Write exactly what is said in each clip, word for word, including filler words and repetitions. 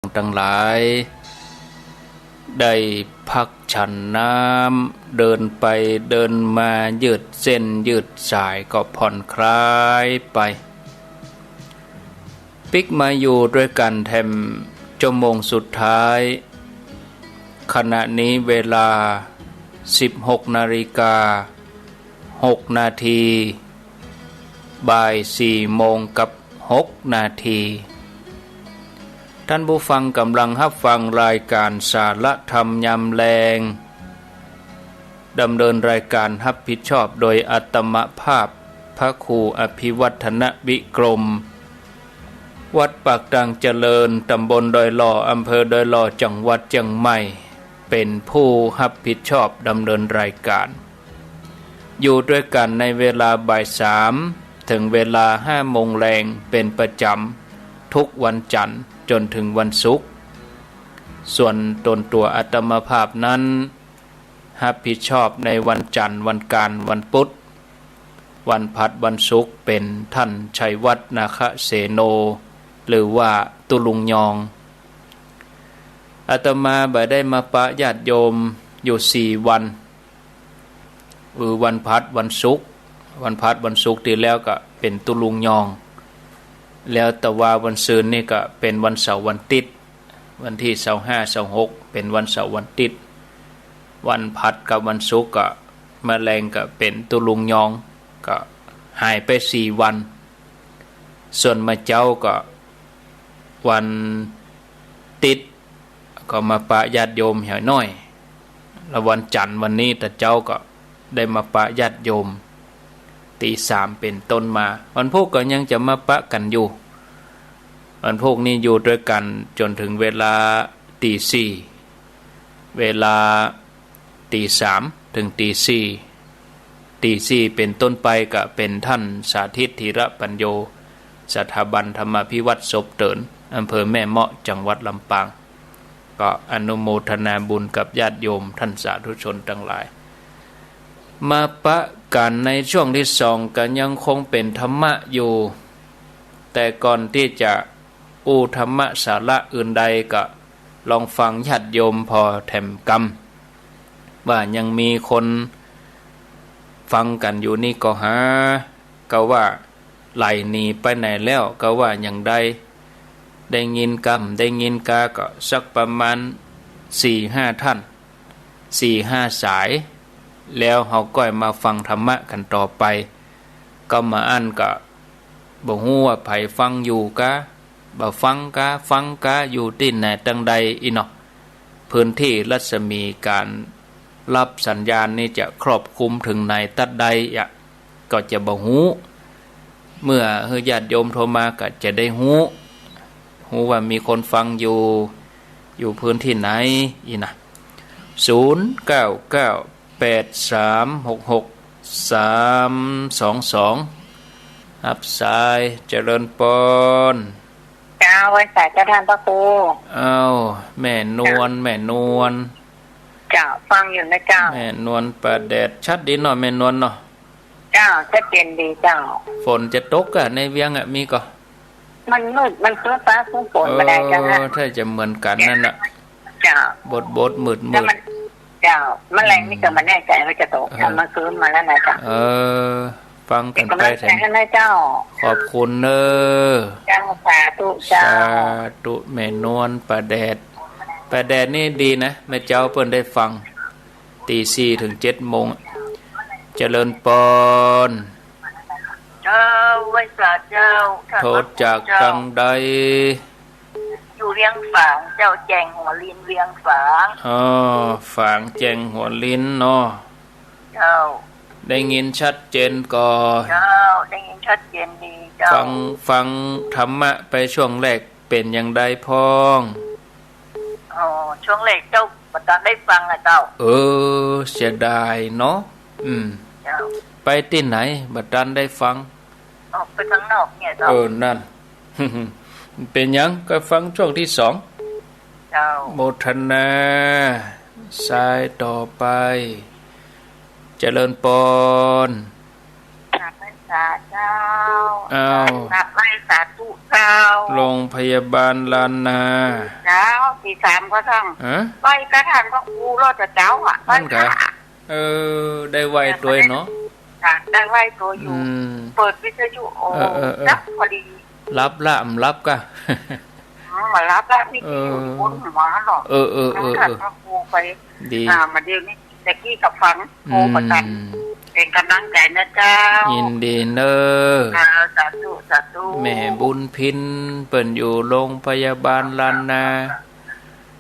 ตังหลาย ได้พักฉันน้ำ เดินไปเดินมา ยืดเส้นยืดสายก็ผ่อนคลายไป ปิ๊กมาอยู่ตวยกั๋นแถมจั่วโมงสุดท้าย ขณะนี้เวลา สิบหกนาฬิกา หกนาที บ่ายสี่โมงกับหกนาที ท่านผู้ฟังก่ำลังฮับฟังรายก๋านสาระธรรมยามแลง ดำเนินรายก๋านฮับผิดชอบโดยอาตมาภาพ พระครูอภิวัฒนวิกรม วัดปากตางเจริญ ต๋ำบลดอยหล่อ อำเภอดอยหล่อ จังหวัดเจียงใหม่ เป๋นผู้ฮับผิดชอบดำเนินรายก๋าน อยู่ตวยกั๋นในเวลาบ่ายสาม เถิงเวลาห้าโมงแลง เป๋นประจ๋ำ ทุกวันจั๋นทร์จ๋นเถิงวันศุกร์ ส่วนต๋นตั๋วอาตมาภาพนั้น ฮับผิดชอบในวันจั๋นทร์ วันอังคาร วันพุธ วันพฤหัส วันศุกร์ เป๋นท่านชัยวัฒน์ นาคเสโน หรือว่าตุ๊ลุงยอง อาตมาบ่ได้มาปะญาติโยมอยู่สี่วัน คือวันพฤหัส วันศุกร์ วันพฤหัส วันศุกร์ตี้แล้วก็เป๋นตุ๊ลุงยอง แล้วตะวาวันซืนนี่ก็เป๋นวันเสาร์ วันอาทิตย์ วันตี้ซาวห้า ซาวหก เป๋นวันเสาร์ วันอาทิตย์ วันพฤหัสกับวันศุกร์ก็ มาแลงก็เป๋นตุ๊ลุงยอง ก็หายไปสี่วัน ส่วนมาเจ๊าก็วันอาทิตย์ ก็มาปะญาติโยมแหวน้อย แล้ววันจั๋นทร์วันนี้ต๋อนเจ๊าก็ได้มาปะญาติโยม ตีสามเป๋นต้นมา วันพูกก็ยังจะมาปะกั๋นอยู่ วันพูกนี้อยู่ตวยกั๋นจ๋นเถิงเวลาตีสี่ เวลาตีสามเถิงตีสี่ ตีสี่เป๋นต้นไปก็เป๋นท่านสาธิต ธีระปัญโญ สถาบันธรรมาภิวัฒน์ศพเติ๋น อำเภอแม่เมาะ จังหวัดลำปาง ก็อนุโมทนาบุญกับญาติโยมท่านสาธุชนตังหลาย มาปะกั๋นในช่วงตี้สองก็ยังคงเป๋นธรรมะอยู่ แต่ก่อนตี้จะอู้ธรรมะสาระอื่นใดก็ลองฟังญาติโยมผ่อแถมกำ ว่ายังมีคนฟังกั๋นอยู่นี่ก่อหา ก็ว่าไหลหนีไปไหนแล้ว ก็ว่าอย่างใด ได้ยินกำ ได้ยินกา ก็สักประมาณสี่ห้าท่าน สี่ห้าสาย แล้วเฮาก้อยมาฟังธรรมะกั๋นต่อไป ก็มาอั้นก็บ่ฮู้ว่าใผฟังอยู่กา บ่ฟังกา ฟังกา อยู่ตี้ไหนตังใดอี้เนาะ พื้นตี้รัศมีก๋านฮับสัญญาณนี่จะครอบคลุมเถิงไหนตั๊ดใดอะ ก็จะบ่ฮู้ เมื่อหื้อญาติโยมโทรมาก็จะได้ฮู้ ฮู้ว่ามีคนฟังอยู่ อยู่พื้นตี้ไหนอี้นะ ศูนย์เก้าเก้า แปดสามหกหก สามสองสอง ฮับสาย เจริญปอน เจ้า ไหว้สาเจ้าต้านพระครู อ้าว แม่นวล แม่นวล เจ้า ฟังอยู่นะเจ้า แม่นวลป่าแดด ชัดดีเนาะ แม่นวลเนาะ เจ้า ชัดเจนดีเจ้า ฝนจะตกก่อ ในเวียงอะ มีก่อ มันมืด มันครึ้มฟ้าครึ้มฝนมาได้เจ้าค่ะ เออ ถ้าจะเหมือนกั๋นนั่นน่ะ เจ้า บดบดมืดมืด แล้วมัน เจ้า มันแลงนี่ก็บ่แน่ใจ๋ว่าจะตก เออ แต่มันครึ้มมาแล้วนะเจ้า เออ ฟังกั๋นไปแถม เป๋นก๋ำลังใจ๋หื้อนะเจ้า ขอบคุณเน้อ เจ้า สาธุเจ้า สาธุ แม่นวลป่าแดด ป่าแดดนี่ดีนะ แม่เจ้าเปิ้นได้ฟัง ตีสี่เถิงเจ็ดโมง เจริญปอน เจ้า ไหว้สาเจ้า โทรจากตังใด อยู่เวียงฝางเจ้า แจ้งหัวลิน เวียงฝาง อ้อ ฝางแจ้งหัวลินเนาะ เจ้า ได้ยินชัดเจนก่อ เจ้า ได้ยินชัดเจนดีเจ้า ฟัง ฟังธรรมะไปช่วงแรกเป๋นอย่างใดพ่อง อ๋อ ช่วงแรกเจ้า บ่ตันได้ฟังอะเจ้า เออ เสียดายเนาะ อืม เจ้า ไปตี้ไหน บ่ตันได้ฟัง ออกไปข้างนอกเนี่ยเจ้า เออ นั่น เป๋นหยัง ก็ฟังช่วงตี้สอง เจ้า โมทนา สายต่อไป เจริญปอน สาเจ้า อ้าว กราบไหว้สาธุเจ้า โรงพยาบาลล้านนา เจ้า ตี้สามก็ต้อง ฮะ ไหว้กระทั่งพระครูรอดเจ้าอะ อั้นกะ ไหว้พระ เออ ได้ไหว้ตวยเนาะ ค่ะ ได้ไหว้ตวยอยู่ อืม เปิดวิทยุ โอ้ เออ เออ เออ จักพอดี หลับละ บ่หลับกะ อืม บ่หลับละ นี่ เออ อยู่บนหัวเนาะ เออ เออ เออ เออ พระครูไป ดี อ่า มาเดี๋ยวนี้ แต่กี้ก็ฟัง อืม โอ้ ประกัน เป๋นก๋ำลังใจ๋นะเจ้า ยินดีเน่อ ค่ะ สาธุ สาธุ แม่บุญพิน เปิ้นอยู่โรงพยาบาลล้านนา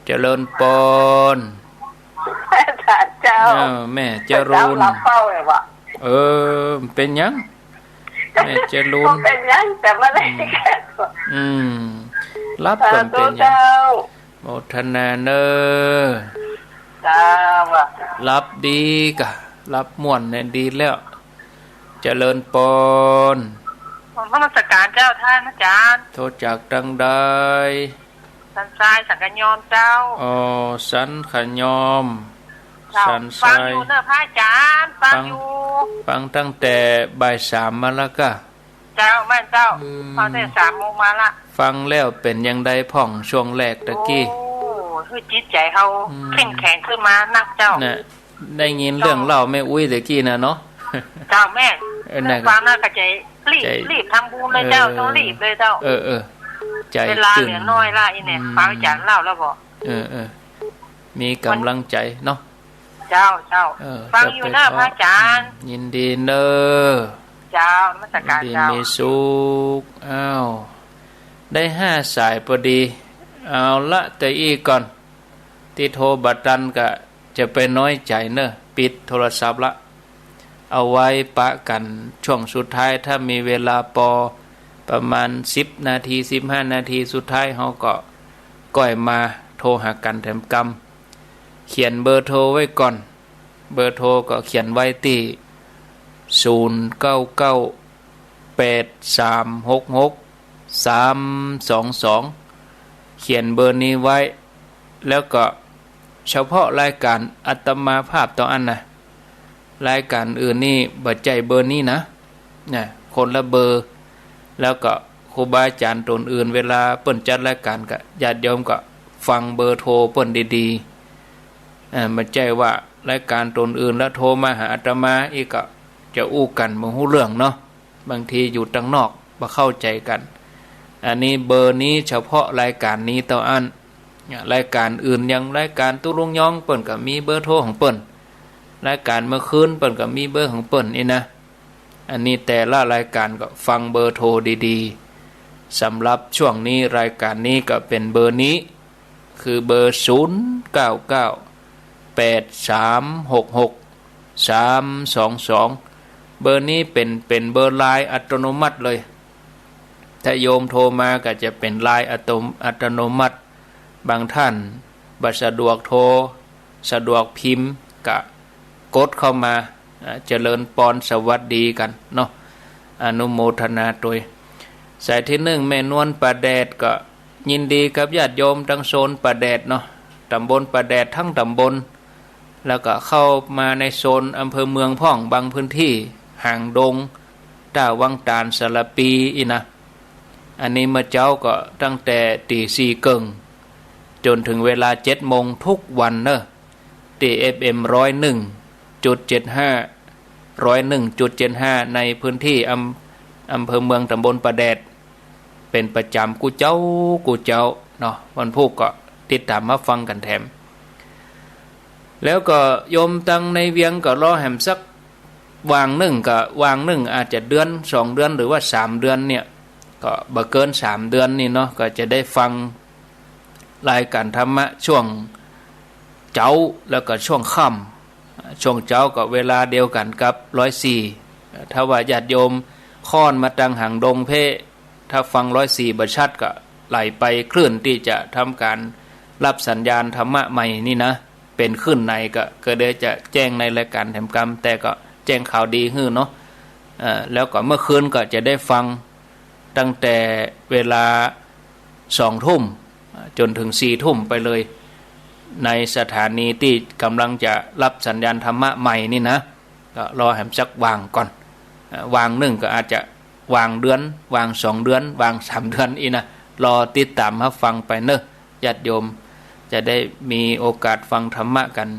เจริญปอน สาเจ้า เออ แม่จรูน เจ้าหลับเฝ้าเลยวะ เออ เป๋นหยัง แม่จรูน บ่เป๋นหยัง แต่ว่าได้ อืม อืม หลับก่อน สาธุ เป๋นหยัง เจ้า โมทนาเน่อ เจ้า หลับดีกะ หลับม่วนเนี่ยดีแล้ว เจริญปอน นมัสการเจ้าท่านอาจารย์ โทรจากตังใด สันทรายสังขยอมเจ้า อ๋อ สันขยอม เจ้า สันทราย ฟังอยู่เน่อพระอาจารย์ ฟัง ฟังอยู่ ฟังตั้งแต่บ่ายสามมาแล้วกะ เจ้า แม่นเจ้า อืม ฟังแต่สามโมงมาละ ฟังแล้วเป๋นยังใดพ่องช่วงแรกตะกี้ โอ้ หื้อจิตใจ๋เฮา อืม เข้มแข็งขึ้นมานักเจ้า น่ะ ได้ยินเรื่องเล่าแม่อุ๊ยตะกี้น่ะเนาะ เจ้าแม่ เออ น่ะ ฟังแล้วก็ใจ๋รีบ ใจ๋ รีบทำบุญเลยเจ้า เออ ต้องรีบเลยเจ้า เออ เออ ใจ๋ เวลาเหลือน้อยละ ตึง อีเนี่ย อืม ฟังอาจารย์เล่าแล้วก็ เออ เออ มีก๋ำลังใจ๋เนาะ เจ้า เจ้า เออ ฟังอยู่เน่อ จะไป พระอาจารย์ อืม ยินดีเน่อ เจ้า นมัสการ ยินดี เจ้า มีสุข อ้าว ได้ห้าสายพอดี เอาละ เตื้ออี้ก่อน ตี้โทรบ่ตันก็จะไปน้อยใจ๋เน่อ ปิดโทรศัพท์ละ เอาไว้ปะกั๋นช่วงสุดท้าย ถ้ามีเวลาปอประมาณสิบนาที สิบห้านาทีสุดท้าย เฮาก็ก้อยมาโทรหากั๋นแถมกำ เขียนเบอร์โทรไว้ก่อน เบอร์โทรก็เขียนไว้ตี้ ศูนย์เก้าเก้า แปดสามหกหก สามสองสอง เขียนเบอร์นี้ไว้ แล้วก็เฉพาะรายก๋านอาตมาภาพเต้าอั้นนะ รายก๋านอื่นนี่บ่ใจ้เบอร์นี้นะ นะ คนละเบอร์ แล้วก็ครูบาอาจ๋ารย์ต๋นอื่น เวลาเปิ้นจัดรายก๋านก็ญาติโยมก็ฟังเบอร์โทรเปิ้นดีๆ อ่า บ่ใจ้ว่ารายก๋านต๋นอื่นแล้วโทรมาหาอาตมาอีกก็จะอู้กั๋นบ่ฮู้เรื่องเนาะ บางทีอยู่ตังนอกบ่เข้าใจ๋กั๋น อันนี้เบอร์นี้เฉพาะรายก๋านนี้เต้าอั้น เนี่ย รายก๋านอื่นอย่างรายก๋านตุ๊ลุงยองเปิ้นก็มีเบอร์โทรของเปิ้น รายก๋านเมื่อคืนเปิ้นก็มีเบอร์ของเปิ้นนี่นะ อันนี้แต่ละรายก๋านก็ฟังเบอร์โทรดีๆ สำหรับช่วงนี้รายก๋านนี้ก็เป๋นเบอร์นี้ คือเบอร์ ศูนย์เก้าเก้า แปดสามหกหก สามสองสอง เบอร์นี้เป๋น เป๋นเบอร์ไลน์อัตโนมัติเลย ถ้าโยมโทรมาก็จะเป๋นไลน์อัตโน อัตโนมัติ บางท่านบ่สะดวกโทร สะดวกพิมพ์ก็กดเข้ามา อ่า เจริญปอนสวัสดีกั๋นเนาะ อนุโมทนาตวย สายตี้นึ่ง แม่นวลป่าแดด ก็ยินดีกับญาติโยมตังโซนป่าแดดเนาะ ต๋ำบลป่าแดดตังต๋ำบล แล้วก็เข้ามาในโซนอำเภอเมืองพ่อง บางพื้นตี้ หางดง ต้าวังตาล สารภี อี้นะ อันนี้เมื่อเจ๊าก็ตั้งแต่ตี๋สี่เกิ่งจ๋นเถิงเวลาเจ็ดโมงทุกวันเนาะ ตี้ เอฟเอ็ม ร้อยหนึ่งจุดเจ็ดห้า ร้อยหนึ่งจุดเจ็ดห้า ในพื้นตี้อำ อำเภอเมืองต๋ำบลป่าแดด เป๋นประจ๋ำกู้เจ๊ากู้เจ๊าเนาะ วันพูกก็ติดต๋ามมาฟังกั๋นแถม แล้วก็โยมตังในเวียงก็รอแหมสักวางนึ่ง ก็วางนึ่งอาจจะเดือนสองเดือนหรือว่าสามเดือนเนี่ย ก็บ่เกินสามเดือนนี่เนาะ ก็จะได้ฟังรายก๋านธรรมะช่วงเจ๊าแล้วก็ช่วงค่ำ ช่วงเจ๊าก็เวลาเดียวกั๋นกับร้อยสี่ ถ้าว่าญาติโยมค่อนมาตังหางดงเพ้ ถ้าฟังร้อยสี่บ่ชัดก็ไหลไปคลื่นตี้จะทำก๋านรับสัญญาณธรรมะใหม่นี่นะ เป๋นคลื่นไหนก็ ก็เดี๋ยวจะแจ้งในรายก๋านแถมกำ แต่ก็แจ้งข่าวดีหื้อเนาะ เอ่อ แล้วก็เมื่อคืนก็จะได้ฟังตั้งแต่เวลาสองทุ่มจ๋นเถิงสี่ทุ่มไปเลย ในสถานีตี้ก๋ำลังจะรับสัญญาณธรรมะใหม่นี่นะ ก็รอแหมสักวางก่อน อ่า วางนึ่งก็อาจจะวางเดือน วางสองเดือน วางสามเดือนอี้นะ รอติดต๋ามฮับฟังไปเนาะ ญาติโยม จะได้มีโอกาสฟังธรรมะกั๋น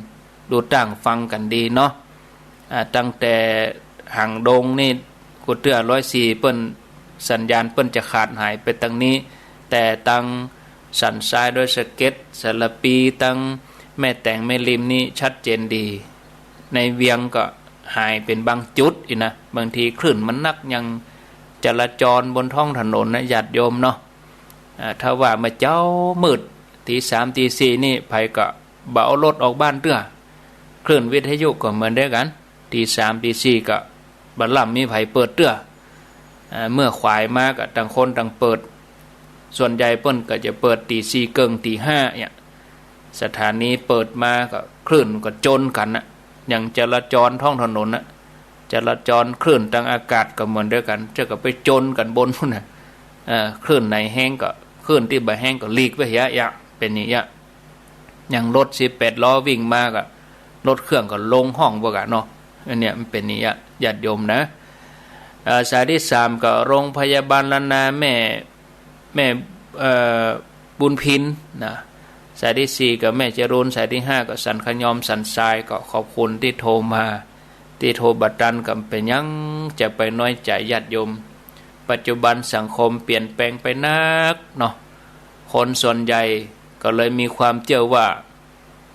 ดูตั้งฟังกั๋นดีเนาะ อ่า ตั้งแต่หางดงนี่ กูเตื้อร้อยสี่เปิ้น สัญญาณเปิ้นจะขาดหายไปตังนี้ แต่ตังสันทรายดอยสะเก็ด สารภี ตังแม่แตงแม่ริมนี่ชัดเจนดี ในเวียงก็หายเป๋นบางจุดอี้นะ บางทีคลื่นมันนักยังจราจรบนท้องถนนนะ ญาติโยมเนาะ อ่า ถ้าว่าเมื่อเจ๊ามืด ตี๋สาม ตี๋สี่นี่ ใผก็บ่เอารถออกบ้านเตื้อ คลื่นวิทยุก็เหมือนเดียวกั๋น ตี๋สาม ตี๋สี่ก็บ่ล่ำมีใผเปิดเตื้อ อ่า เมื่อขวายมาก็ต่างคนต่างเปิด ส่วนใหญ่เปิ้นก็จะเปิดตี๋สี่เกิ่ง ตี๋ห้าเนี่ย สถานีเปิดมาก็คลื่นก็จนกั๋นนะ อย่างจราจรท้องถนนนะ จราจรคลื่นตางอากาศก็เหมือนเดียวกั๋น เจ้าก็ไปจนกั๋นบนปู๊นนะ เอ่อ คลื่นไหนแฮงก็ คลื่นตี้บ่แฮงก็หลีกไปเหีย เป๋นอย่างเงี้ย อย่างรถสิบแปดล้อวิ่งมาก็ รถเครื่องก็ลงฮ่องพวกอะเนาะ อันเนี้ยมันเป๋นอย่างเงี้ย ญาติโยมนะ เอ่อ สายตี้สามก็โรงพยาบาลล้านนาแม่ แม่ เอ่อ บุญพินนะ สายตี้สี่ก็แม่จรูน สายตี้ห้าก็สันขยอม สันทราย ก็ขอบคุณตี้โทรมา ตี้โทรบ่ตันก็เป๋นหยัง จะไปน้อยใจ๋ญาติโยม ปัจจุบันสังคมเปลี่ยนแปลงไปนักเนาะ คนส่วนใหญ่ก็เลยมีความเจื้อว่า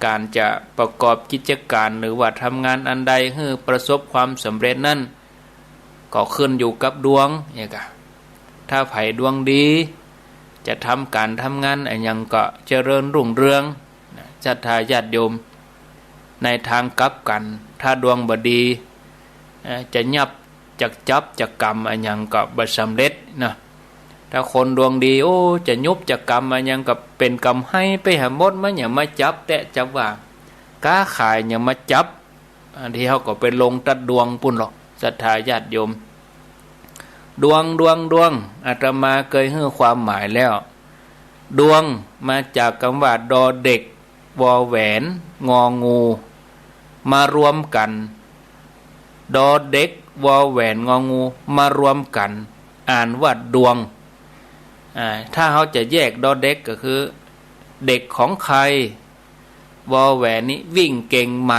ก๋านจะประกอบกิจก๋านหรือว่าทำงานอันใดหื้อประสบความสำเร็จนั้น ก็ขึ้นอยู่กับดวงเนี่ยกะ ถ้าใผดวงดี จะทำก๋านทำงานอะหยังก็เจริญรุ่งเรืองนะ ศรัทธาญาติโยม ในตางกลับกั๋น ถ้าดวงบ่ดี เอ่อ จะยับ จะจับจะกำอะหยังก็บ่สำเร็จนะ ถ้าคนดวงดี โอ้ จะยุบจะกำอะหยังก็เป๋นกำไฮไปหาหมด มันอย่ามาจับแตะจับวาง ก๊าขายอย่ามาจับ อันนี้เฮาก็ไปลงตั๊ดดวงปู๊นลอ ศรัทธาญาติโยม ดวง ดวง ดวง อาตมาเกยหื้อความหมายแล้ว ดวงมาจากกำว่า ดอเด็ก วอแหวน งองู มารวมกั๋น ดอเด็ก วอแหวน งองู มารวมกั๋น อ่านว่าดวง อ่า ถ้าเฮาจะแยกดอเด็กก็คือ เด็กของใคร วอแหวนนี่วิ่งเก่งไหม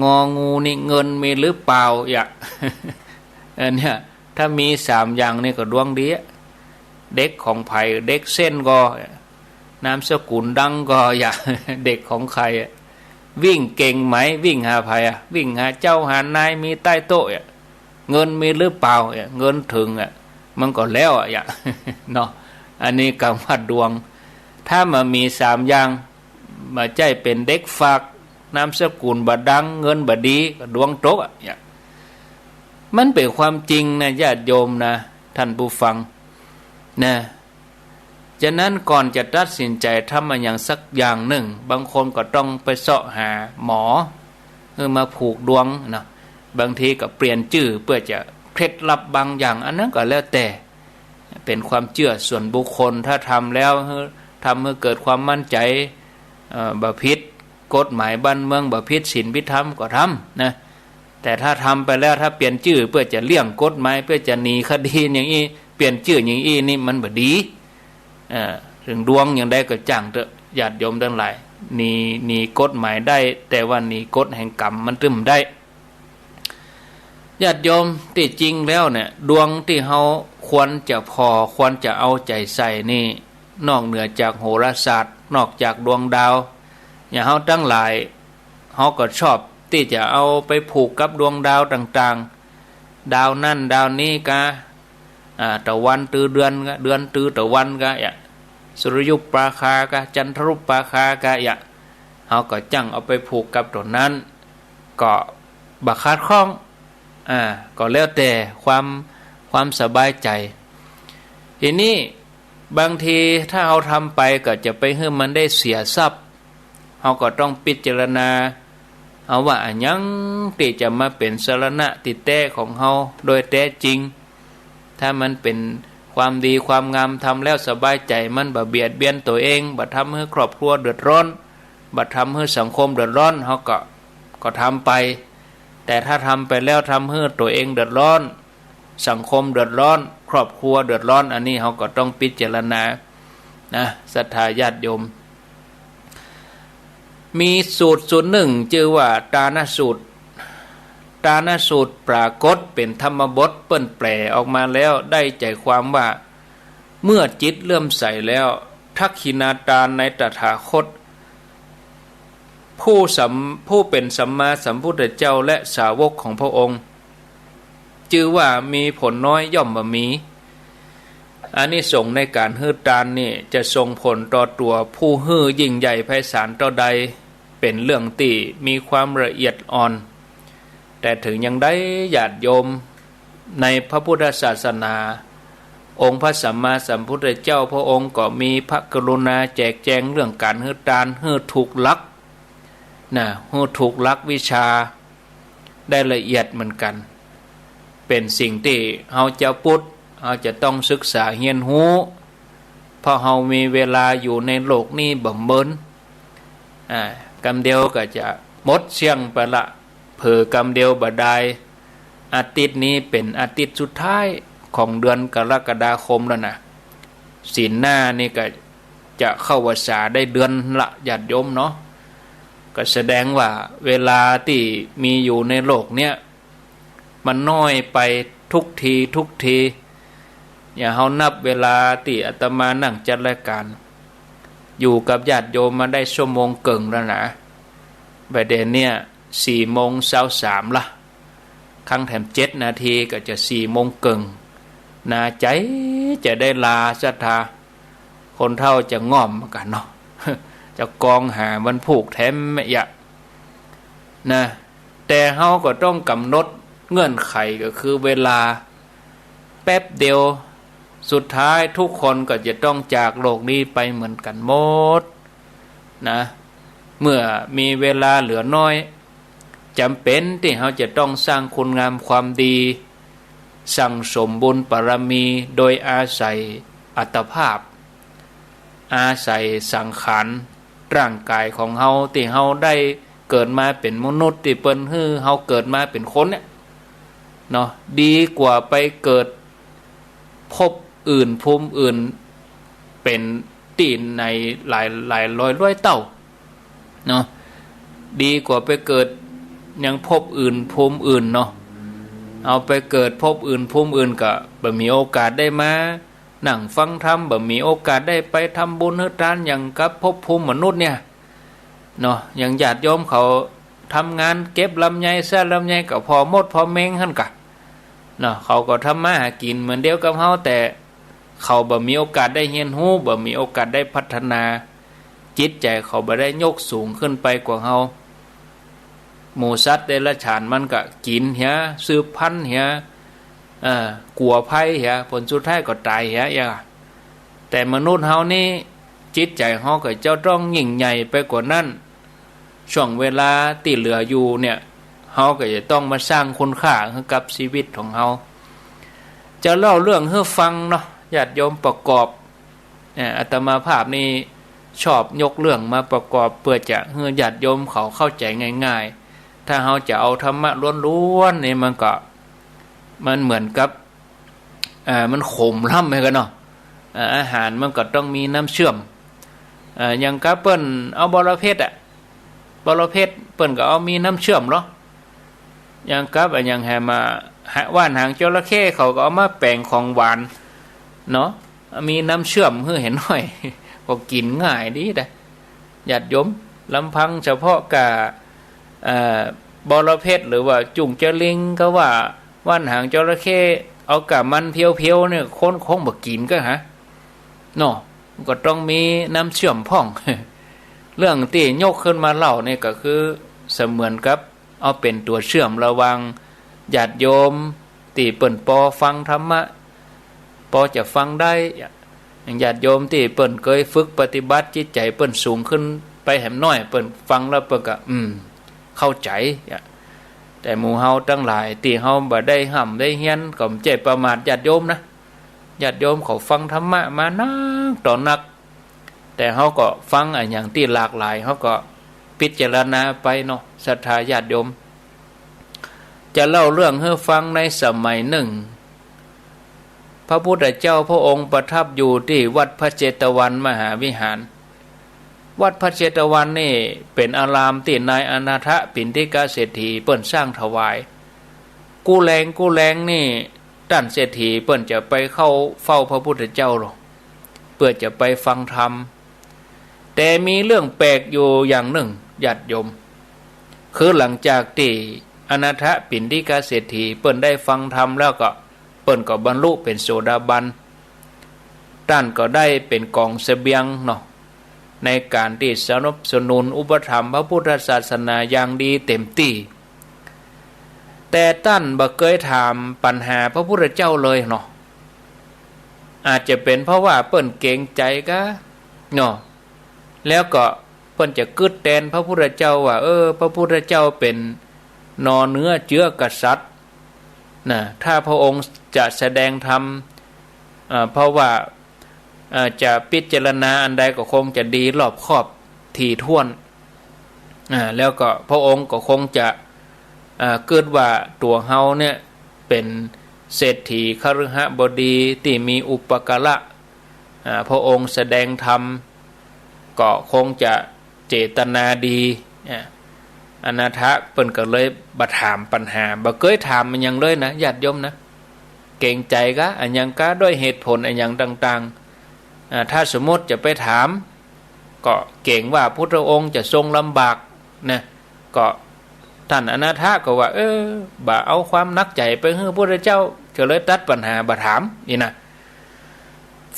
งองูนี่เงินมีหรือเปล่า อย่า อันเนี้ย ถ้ามีสามอย่างนี่ก็ดวงดีอะ เด็กของใผ เด็กเส้นก่อ นามสกุลดังก่อ อย่า เด็กของใครอะ วิ่งเก่งไหม วิ่งหาใผอะ วิ่งหาเจ้าหานาย มีใต้โต๊ะอะ เงินมีหรือเปล่าอะ เงินเถิงอะ มันก็แล้วอะ อย่า เนาะ อันนี้กำว่าดวง ถ้าบ่มีสามอย่าง บ่ใจ้เป๋นเด็กฝาก นามสกุลบ่ดัง เงินบ่ดี ก็ดวงตกอะ เนี่ย มันเป๋นความจริงนะ ญาติโยมนะ ท่านผู้ฟัง นะ ฉะนั้นก่อนจะตัดสินใจ๋ทำอะหยังสักอย่างนึ่ง บางคนก็ต้องไปเซาะหาหมอ เออ มาผูกดวงเนาะ บางทีก็เปลี่ยนจื้อเปื้อจะเคล็ดลับบางอย่าง อันนั้นก็แล้วแต่ เป๋นความเจื้อส่วนบุคคล ถ้าทำแล้ว ทำหื้อเกิดความมั่นใจ๋ เอ่อ บ่ผิดกฎหมายบ้านเมือง บ่ผิดศีลผิดธรรมก็ทำนะ แต่ถ้าทำไปแล้ว ถ้าเปลี่ยนจื้อเปื้อจะเลี่ยงกฎหมาย เปื้อจะหนีคดีอย่างอี้ เปลี่ยนจื้ออย่างอี้นี่มันบ่ดี เอ่อ เถิงดวงอย่างใดก็จ้างเต๊อะ ญาติโยมตังหลาย หนี หนีกฎหมายได้ แต่ว่าหนีกฎแห่งกรรมมันตึงบ่ได้ ญาติโยม ตี้จริงแล้วเนี่ย ดวงตี้เฮาควรจะผ่อ ควรจะเอาใจ๋ใส่นี่ นอกเหนือจากโหราศาสตร์ นอกจากดวงดาว อย่างเฮาตังหลาย เฮาก็ชอบตี้จะเอาไปผูกกับดวงดาวต่างๆ ดาวนั้นดาวนี้กา อ่า ตะวันตื้อเดือนกา เดือนตื้อตะวันกา อย่า สุริยุปราคากา จันทรุปราคากา อย่า เฮาก็จั่งเอาไปผูกกับตั๋วนั้น ก็บ่ขัดข้อง อ่า ก็แล้วแต่ความ ความสบายใจ๋ ทีนี้บางทีถ้าเฮาทำไปก็จะไปหื้อมันได้เสียทรัพย์ เฮาก็ต้องพิจารณา เอาว่าอะหยังตี้จะมาเป๋นสรณะตี้แต๊ของเฮาโดยแต๊จริง ถ้ามันเป๋นความดีความงาม ทำแล้วสบายใจ๋ มันบ่เบียดเบียนตั๋วเอง บ่ทำหื้อครอบครัวเดือดร้อน บ่ทำหื้อสังคมเดือดร้อน เฮาก็ ก็ทำไป แต่ถ้าทำไปแล้วทำหื้อตั๋วเองเดือดร้อน สังคมเดือดร้อน ครอบครัวเดือดร้อน อันนี้เฮาก็ต้องพิจารณานะ ศรัทธาญาติโยม มีสูตรสูตรนึ่งจื้อว่าตานสูตร ตานสูตรปรากฏเป๋นธรรมบท เปิ้นแปลออกมาแล้วได้ใจ๋ความว่า เมื่อจิตเลื่อมใสแล้ว ทักขิณาตานในตถาคต ผู้สัม- ผู้เป๋นสัมมาสัมพุทธเจ้าและสาวกของพระองค์ จื้อว่ามีผลน้อยย่อมบ่มี อานิสงส์ในก๋านหื้อตานนี่จะส่งผลต่อตั๋วผู้หื้อยิ่งใหญ่ไพศาลเต้าใด เป๋นเรื่องตี้มีความละเอียดอ่อน แต่เถิงอย่างใดญาติโยม ในพระพุทธศาสนา องค์พระสัมมาสัมพุทธเจ้าพระองค์ก็มีพระกรุณาแจกแจงเรื่องก๋านหื้อตานหื้อถูกหลักนะ หื้อถูกหลักวิชาได้ละเอียดเหมือนกั๋น เป๋นสิ่งตี้เฮาจาวพุทธ เฮาจะต้องศึกษาเฮียนฮู้ เพราะเฮามีเวลาอยู่ในโลกนี้บ่เมิน อ่า กำเดียวก็จะหมดเสี้ยงไปละ เผลอกำเดียวบ่ดาย อาทิตย์นี้เป๋นอาทิตย์สุดท้ายของเดือนกรกฎาคมแล้วนะ ศีลหน้านี่ก็จะเข้าพรรษาได้เดือนละญาติโยมเนาะ ก็แสดงว่าเวลาตี้มีอยู่ในโลกเนี้ย มันน้อยไปทุกทีทุกที อย่างเฮานับเวลาตี้อาตมานั่งจัดรายก๋าน อยู่กับญาติโยมมาได้ชั่วโมงเกิ่งแล้วนะ บ่ายเดี๋ยวเนี้ยสี่โมงซาวสามละ ครั้นแถมเจ็ดนาทีก็จะสี่โมงเกิ่ง นาใจ๋จะได้ลาศรัทธา คนเฒ่าจะง่อมกั๋นเนาะ จะกองหาวันพูกแถมแม่ยะนะ แต่เฮาก็ต้องกำหนดเงื่อนไขก็คือเวลาแป๊บเดียว สุดท้ายทุกคนก็จะต้องจากโลกนี้ไปเหมือนกั๋นหมดนะ เมื่อมีเวลาเหลือน้อย จ๋ำเป๋นตี้เฮาจะต้องสร้างคุณงามความดี สั่งสมบุญบารมีโดยอาศัยอัตภาพ อาศัยสังขารร่างก๋ายของเฮาตี้เฮาได้เกิดมาเป๋นมนุษย์ตี้เปิ้นหื้อเฮาเกิดมาเป๋นคนเนี่ยเนาะ ดีกว่าไปเกิดภพอื่นภูมิอื่นเป๋นตี้ไหนหลายหลายร้อยร้อยเต้าเนาะ ดีกว่าไปเกิดยังภพอื่นภูมิอื่นเนาะ เอาไปเกิดภพอื่นภูมิอื่นก็บ่มีโอกาสได้มา นั่งฟังธรรม บ่มีโอกาสได้ไปทำบุญหื้อตานอย่างกับภพภูมิมนุษย์เนี่ยเนาะ อย่างญาติโยมเขาทำงานเก็บลำไย ซ่าลำไยก็ผ่อมดผ่อเม็งหั้นกะเนาะ เขาก็ทำมาหากิ๋นเหมือนเดียวกับเฮา แต่เขาบ่มีโอกาสได้เฮียนฮู้ บ่มีโอกาสได้พัฒนา จิตใจ๋เขาบ่ได้ยกสูงขึ้นไปกว่าเฮา หมู่สัตว์เดรัจฉานมันก็กิ๋นเหีย สืบพันธุ์เหีย เอ่อ กั๋วภัยเหีย ผลสุดท้ายก็ต๋ายเหีย อย่าง แต่มนุษย์เฮานี่ จิตใจ๋เฮาก็จะต้องยิ่งใหญ่ไปกว่านั้น ช่วงเวลาตี้เหลืออยู่เนี่ย เฮาก็จะต้องมาสร้างคุณค่าหื้อกับชีวิตของเฮา จะเล่าเรื่องหื้อฟังเนาะ ญาติโยมประกอบ เอ่อ อาตมาภาพนี่ชอบยกเรื่องมาประกอบเปื้อจะหื้อญาติโยมเขาเข้าใจ๋ง่ายๆ ถ้าเฮาจะเอาธรรมะล้วนๆ นี่มันก็ มันเหมือนกับ เอ่อ มันขมล้ำไปกั๋นเนาะ เอ่อ อาหารมันก็ต้องมีน้ำเชื่อม เอ่อ อย่างกับเปิ้นเอาบอระเพ็ดอะ บอระเพ็ดเปิ้นก็เอามีน้ำเชื่อมเหรอ อย่างกับอะหยังแหมอะ หะ หว่านหางจระเข้เขาก็เอามาแป๋งของหวานเนาะ มีน้ำเชื่อมหื้อเห็นหน้อย ก็กิ๋นง่ายดีนะญาติโยม ลำพังเฉพาะก้า เอ่อ บอระเพ็ดหรือว่าจุ่งจาลิง ก็ว่าหว่านหางจระเข้ เอาก้ามันเพียวๆ เนี่ย คนคงบ่กิ๋นก็หาเนาะ ก็ต้องมีน้ำเชื่อมพ่อง เรื่องตี้ยกขึ้นมาเล่าเนี่ยก็คือเสมือนกับ เอาเป๋นตั๋วเชื่อมระหว่างญาติโยมตี้เปิ้นปอฟังธรรมะ ปอจะฟังได้ อย่างญาติโยมตี้เปิ้นเกยฝึกปฏิบัติจิตใจ๋เปิ้นสูงขึ้นไปแหมหน้อย เปิ้นฟังแล้วเปิ้นก็ อืม เข้าใจ๋ แต่หมู่เฮาตังหลายตี้เฮาบ่ได้ฮ่ำได้เฮียน ก็บ่ใจ้ประมาทญาติโยมนะ ญาติโยมเขาฟังธรรมะมานักต่อนัก แต่เฮาก็ฟังอะหยังตี้หลากหลาย เฮาก็พิจารณาไปเนาะ ศรัทธาญาติโยม จะเล่าเรื่องหื้อฟังในสมัยนึ่ง พระพุทธเจ้าพระองค์ประทับอยู่ตี้วัดพระเจตวันมหาวิหาร วัดพระเจตวันนี่เป๋นอารามตี้นายอนาถปิณฑิกเศรษฐีเปิ้นสร้างถวาย กู้แลงกู้แลงนี่ ต้านเศรษฐีเปิ้นจะไปเข้าเฝ้าพระพุทธเจ้าลอ เปื้อจะไปฟังธรรม แต่มีเรื่องแปลกอยู่อย่างนึ่ง ญาติโยม คือหลังจากตี้อนาถปิณฑิกเศรษฐีเปิ้นได้ฟังธรรมแล้วก็ เปิ้นก็บรรลุเป๋นโสดาบัน ต้านก็ได้เป๋นก๋องเสบียงเนาะ ในก๋านตี้สนับสนุนอุปถัมภ์พระพุทธศาสนาอย่างดีเต็มตี้ แต่ต้านบ่เกยถามปัญหาพระพุทธเจ้าเลยเนาะ อาจจะเป๋นเพราะว่าเปิ้นเกรงใจ๋กาเนาะ แล้วก็เปิ้นจะกึ๊ดแตนพระพุทธเจ้าว่า เออ พระพุทธเจ้าเป๋นนอเนื้อเจื๊อกษัตริย์ นะ ถ้าพระองค์จะแสดงธรรม เอ่อ เพราะว่า เอ่อ จะพิจารณาอันใดก็คงจะดีรอบคอบถี่ถ้วน อ่า แล้วก็พระองค์ก็คงจะ อ่า กึ๊ดว่าตั๋วเฮาเนี่ยเป๋นเศรษฐีคฤหบดีตี้มีอุปการะ อ่า พระองค์แสดงธรรม ก็คงจะเจตนาดี อ่า อนาถเปิ้นก็เลยบ่ถามปัญหา บ่เกยถามอะหยังเลยนะ ญาติโยมนะ เกรงใจ๋กาอะหยังกา ด้วยเหตุผลอะหยังต่างๆ อ่า ถ้าสมมุติจะไปถาม ก็เกรงว่าพุทธองค์จะทรงลำบากนะ ก็ต้านอนาถก็ว่า เออ บ่เอาความหนักใจ๋ไปหื้อพุทธเจ้า ก็เลยตัดปัญหาบ่ถาม อี้นะ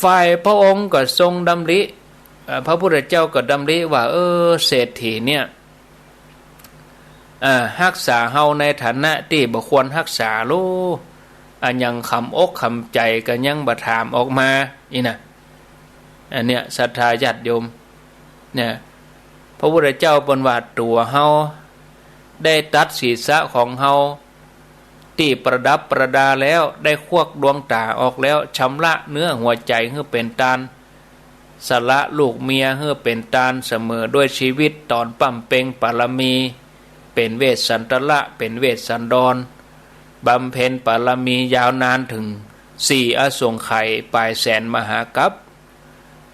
ฝ่ายพระองค์ก็ทรงดำริ เอ่อ พระพุทธเจ้าก็ดำริว่า เออ เศรษฐีเนี่ย อ่า ฮักษาเฮาในฐานะตี้บ่ควรฮักษาลู อะหยังขำอกขำใจ๋ก็ยังบ่ถามออกมา อี้นะ อันเนี้ยศรัทธาญาติโยม เนี่ย พระพุทธเจ้าเปิ้นว่าตั๋วเฮา ได้ตัดศีรษะของเฮา ตี้ประดับประดาแล้ว ได้ควักดวงต๋าออกแล้ว ชำระเนื้อหัวใจ๋หื้อเป๋นตาน สละลูกเมียหื้อเป๋นตาน เสมอด้วยชีวิตต๋อนบำเพ็งปารมี เป๋นเวสสันตระ เป๋นเวสสันดร บำเพ็ญปารมียาวนานเถิงสี่อสงไขยป๋ายแสนมหากัป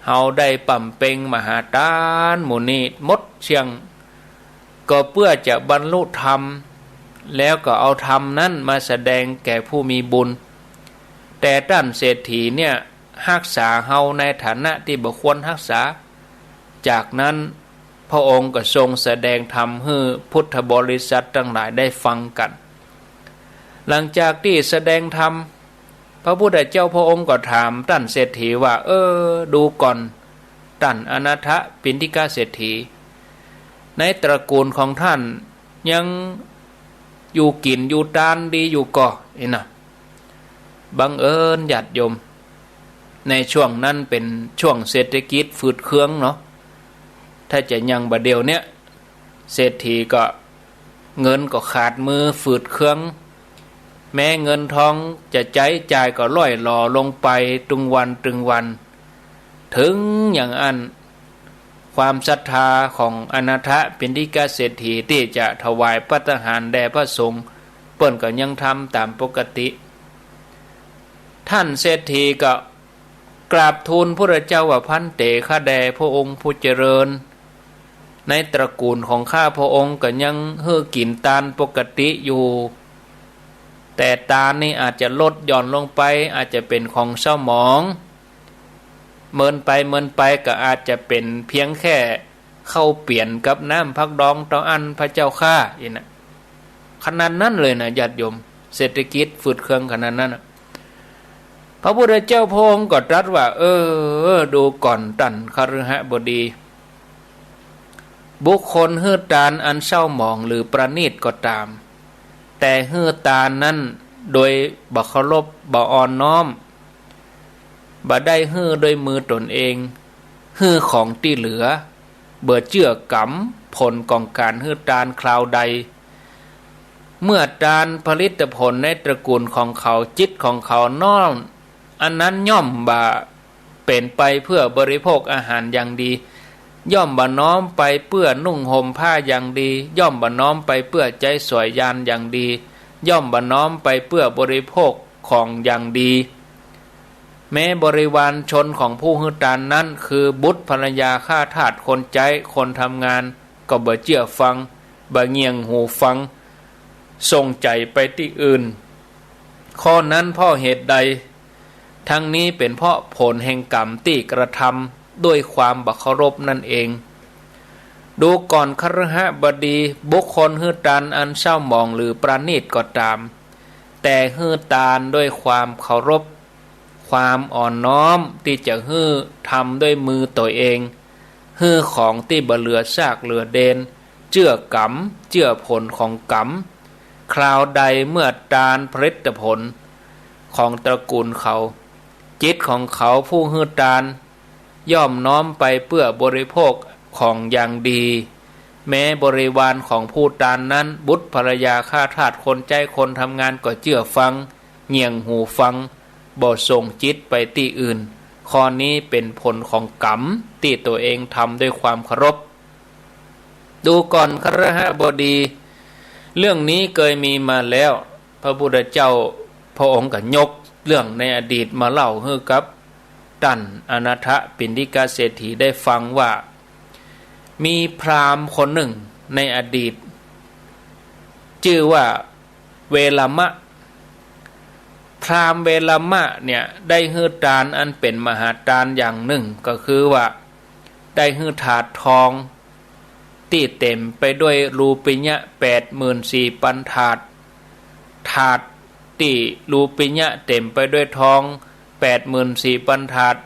เฮาได้บำเพ็งมหาตานหมู่นี้หมดเสี้ยง ก็เปื้อจะบรรลุธรรม แล้วก็เอาธรรมนั้นมาแสดงแก่ผู้มีบุญ แต่ต้านเศรษฐีเนี่ย ฮักษาเฮาในฐานะตี้บ่ควรฮักษา จากนั้นพระองค์ก็ทรงแสดงธรรมหื้อพุทธบริษัทตังหลายได้ฟังกั๋น หลังจากตี้แสดงธรรม พระพุทธเจ้าพระองค์ก็ถามต้านเศรษฐีว่า เออ ดูก่อน ต้านอนาถปิณฑิกเศรษฐี ในตระกูลของต้านยังอยู่กิ๋นอยู่ตานดีอยู่ก่อ อี้นะ บังเอิญญาติโยม ในช่วงนั้นเป๋นช่วงเศรษฐกิจฝืดเคืองเนาะ ถ้าจะยังบ่าเดี่ยวเนี้ย เศรษฐีก็เงินก็ขาดมือฝืดเคือง แม้เงินทองจะใจ๊จ่ายก็ล่อยหลอลงไปตึงวันตึงวัน เถิงอย่างอั้น ความศรัทธาของอนาถปิณฑิกเศรษฐีตี้จะถวายภัตตาหารแด่พระสงฆ์ เปิ้นก็ยังทำต๋ามปกติ ต้านเศรษฐีก็กราบทูลพุทธเจ้าว่า ภันเต ข้าแต่พระองค์ผู้เจริญ ในตระกูลของข้าพระองค์ก็ยังหื้อกิ๋นตานปกติอยู่ แต่ตานนี่อาจจะลดหย่อนลงไป อาจจะเป๋นของเศร้าหมอง เมินไปเมินไปก็อาจจะเป๋นเพียงแค่ข้าวเปียนกับน้ำผักดองเต้าอั้นพระเจ้าข้า อี้นะ ขนาดนั้นเลยนะญาติโยม เศรษฐกิจฝืดเคืองขนาดนั้นน่ะ พระพุทธเจ้าพระองค์ก็ตรัสว่า เออ ดูก่อนต้านคฤหบดี บุคคลหื้อตานอันเศร้าหมองหรือประณีตก็ต๋าม แต่หื้อตานนั้นโดยบ่เคารพบ่อ่อนน้อม บ่ได้หื้อด้วยมือตนเอง หื้อของตี้เหลือ บ่เจื้อกรรมผลของก๋านหื้อตานคราวใด เมื่อตานผลิตผลในตระกูลของเขา จิตของเขาน้อม อันนั้นย่อมบ่เป๋นไปเพื่อบริโภคอาหารอย่างดี ย่อมบ่น้อมไปเปื้อนุ่งห่มผ้าอย่างดี ย่อมบ่น้อมไปเปื้อใจ๊สอยยานอย่างดี ย่อมบ่น้อมไปเปื้อบริโภคของอย่างดี แม้บริวารชนของผู้หื้อตานนั้น คือบุตรภรรยาข้าทาสคนใจ๊คนทำงาน ก็บ่เจื้อฟัง บ่เงี่ยงหูฟัง ส่งใจ๋ไปตี้อื่น ข้อนั้นเพราะเหตุใด ทั้งนี้เป๋นเพราะผลแห่งกรรมตี้กระทำด้วยความบ่เคารพนั่นเอง ดูก่อนคฤหบดี บุคคลหื้อตานอันเศร้าหมองหรือประณีตก็ต๋าม แต่หื้อตานด้วยความเคารพ ความอ่อนน้อมตี้จะหื้อทำด้วยมือตั๋วเอง หื้อของตี้บ่เหลือซากเหลือเดน เจื้อกรรม เจื้อผลของกรรม คราวใดเมื่อตานผลิตผลของตระกูลเขา จิตของเขาผู้หื้อตาน ย่อมน้อมไปเปื้อบริโภคของอย่างดี แม้บริวารของผู้ตานนั้น บุตรภรรยาข้าทาสคนใจ๊คนทำงานก็เจื้อฟัง เงี่ยงหูฟัง บ่ส่งจิตไปตี้อื่น ข้อนี้เป๋นผลของกรรมตี้ตั๋วเองทำด้วยความเคารพ ดูก่อนคฤหบดี เรื่องนี้เกยมีมาแล้ว พระพุทธเจ้าพระองค์ก็ยกเรื่องในอดีตมาเล่าหื้อกับต้านอนาถปิณฑิกเศรษฐีได้ฟังว่า มีพราหมณ์คนหนึ่งในอดีต จื้อว่าเวลามะ พราหมณ์เวลามะเนี่ยได้หื้อตานอันเป๋นมหาตานอย่างหนึ่ง ก็คือว่าได้หื้อถาดทอง ตี้เต๋มไปด้วยรูปิยะแปดหมื่นสี่ปันถาด ถาดตี้รูปิยะเต๋มไปด้วยทองแปดหมื่นสี่ปันถาด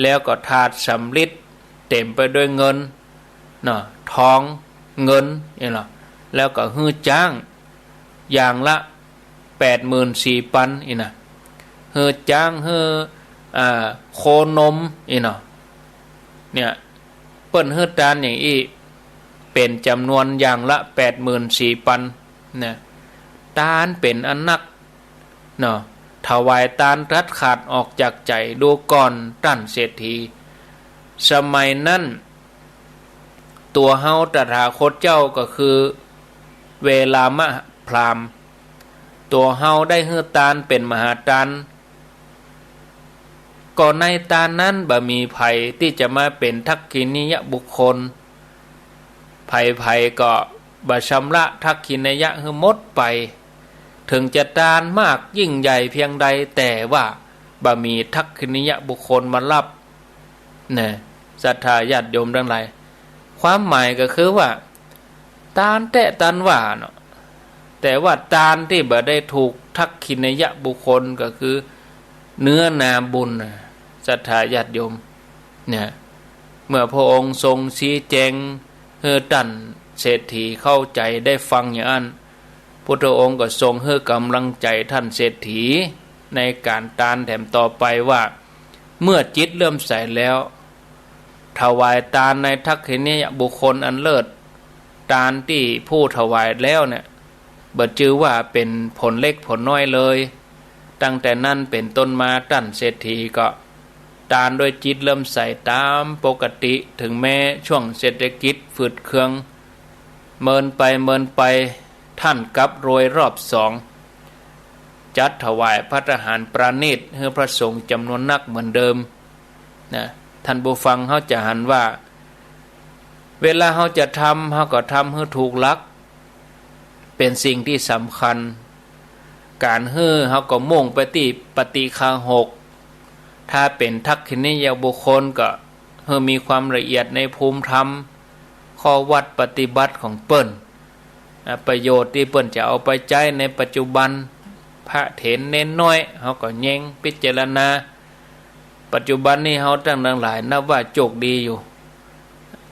แล้วก็ถาดสำริดเต๋มไปด้วยเงินเนาะ ทอง เงิน นี่เนาะ แล้วก็หื้อจ๊างอย่างละแปดหมื่นสี่ปัน นี่นะ หื้อจ๊าง หื้อ อ่า โคนม นี่เนาะ เนี่ย เปิ้นหื้อตานอย่างอี้ เป๋นจ๋ำนวนอย่างละแปดหมื่นสี่ปัน นะ ตานเป๋นอันนัก เนาะ ถวายตานตัดขาดออกจากใจ๋ ดูก่อนต้านเศรษฐี สมัยนั้น ตั๋วเฮาตถาคตเจ้าก็คือเวลามะพราหมณ์ ตั๋วเฮาได้หื้อตานเป๋นมหาตาน ก็ในตานนั้นบ่มีใผตี้จะมาเป๋นทักขิณียบุคคล ใผๆ ก็บ่ชำระทักขิณียะหื้อหมดไป เถิงจะตานมากยิ่งใหญ่เพียงใด แต่ว่าบ่มีทักขิณียบุคคลมาฮับ นะ ศรัทธาญาติโยมตังหลาย ความหมายก็คือว่า ตานแต๊ตานว่าเนาะ แต่ว่าตานตี้บ่ได้ถูกทักขิณียบุคคลก็คือเนื้อนาบุญนะ ศรัทธาญาติโยม เนี่ย เมื่อพระองค์ทรงชี้แจงหื้อต้านเศรษฐีเข้าใจ๋ได้ฟังอย่างอั้น พุทธองค์ก็ทรงหื้อกำลังใจ๋ต้านเศรษฐีในก๋านตานแถมต่อไปว่า เมื่อจิตเลื่อมใสแล้ว ถวายตานในทักขิณียบุคคลอันเลิศ ตานตี้ผู้ถวายแล้วเนี่ย บ่จื้อว่าเป๋นผลเล็กผลน้อยเลย ตั้งแต่นั้นเป๋นต้นมาต้านเศรษฐีก็ตานด้วยจิตเลื่อมใสต๋ามปกติ เถิงแม้ช่วงเศรษฐกิจฝืดเคือง เมินไปเมินไป ต้านกลับรวยรอบสอง จัดถวายภัตตาหารประณีตหื้อพระสงฆ์จ๋ำนวนนักเหมือนเดิม นะ ต้านผู้ฟังเฮาจะหันว่า เวลาเฮาจะทำ เฮาก็ทำหื้อถูกหลัก เป๋นสิ่งตี้สำคัญ ก๋านหื้อเฮาก็มุ่งไปตี้ปฏิฆาหก ถ้าเป๋นทักขิณียบุคคลก็หื้อมีความละเอียดในภูมิธรรม ข้อวัดปฏิบัติของเปิ้น อ่า ประโยชน์ตี้เปิ้นจะเอาไปใจ๊ในปัจจุบัน พระเถรเณรน้อย เฮาก็แยงพิจารณา ปัจจุบันนี้เฮาตังหลายนับว่าโจคดีอยู่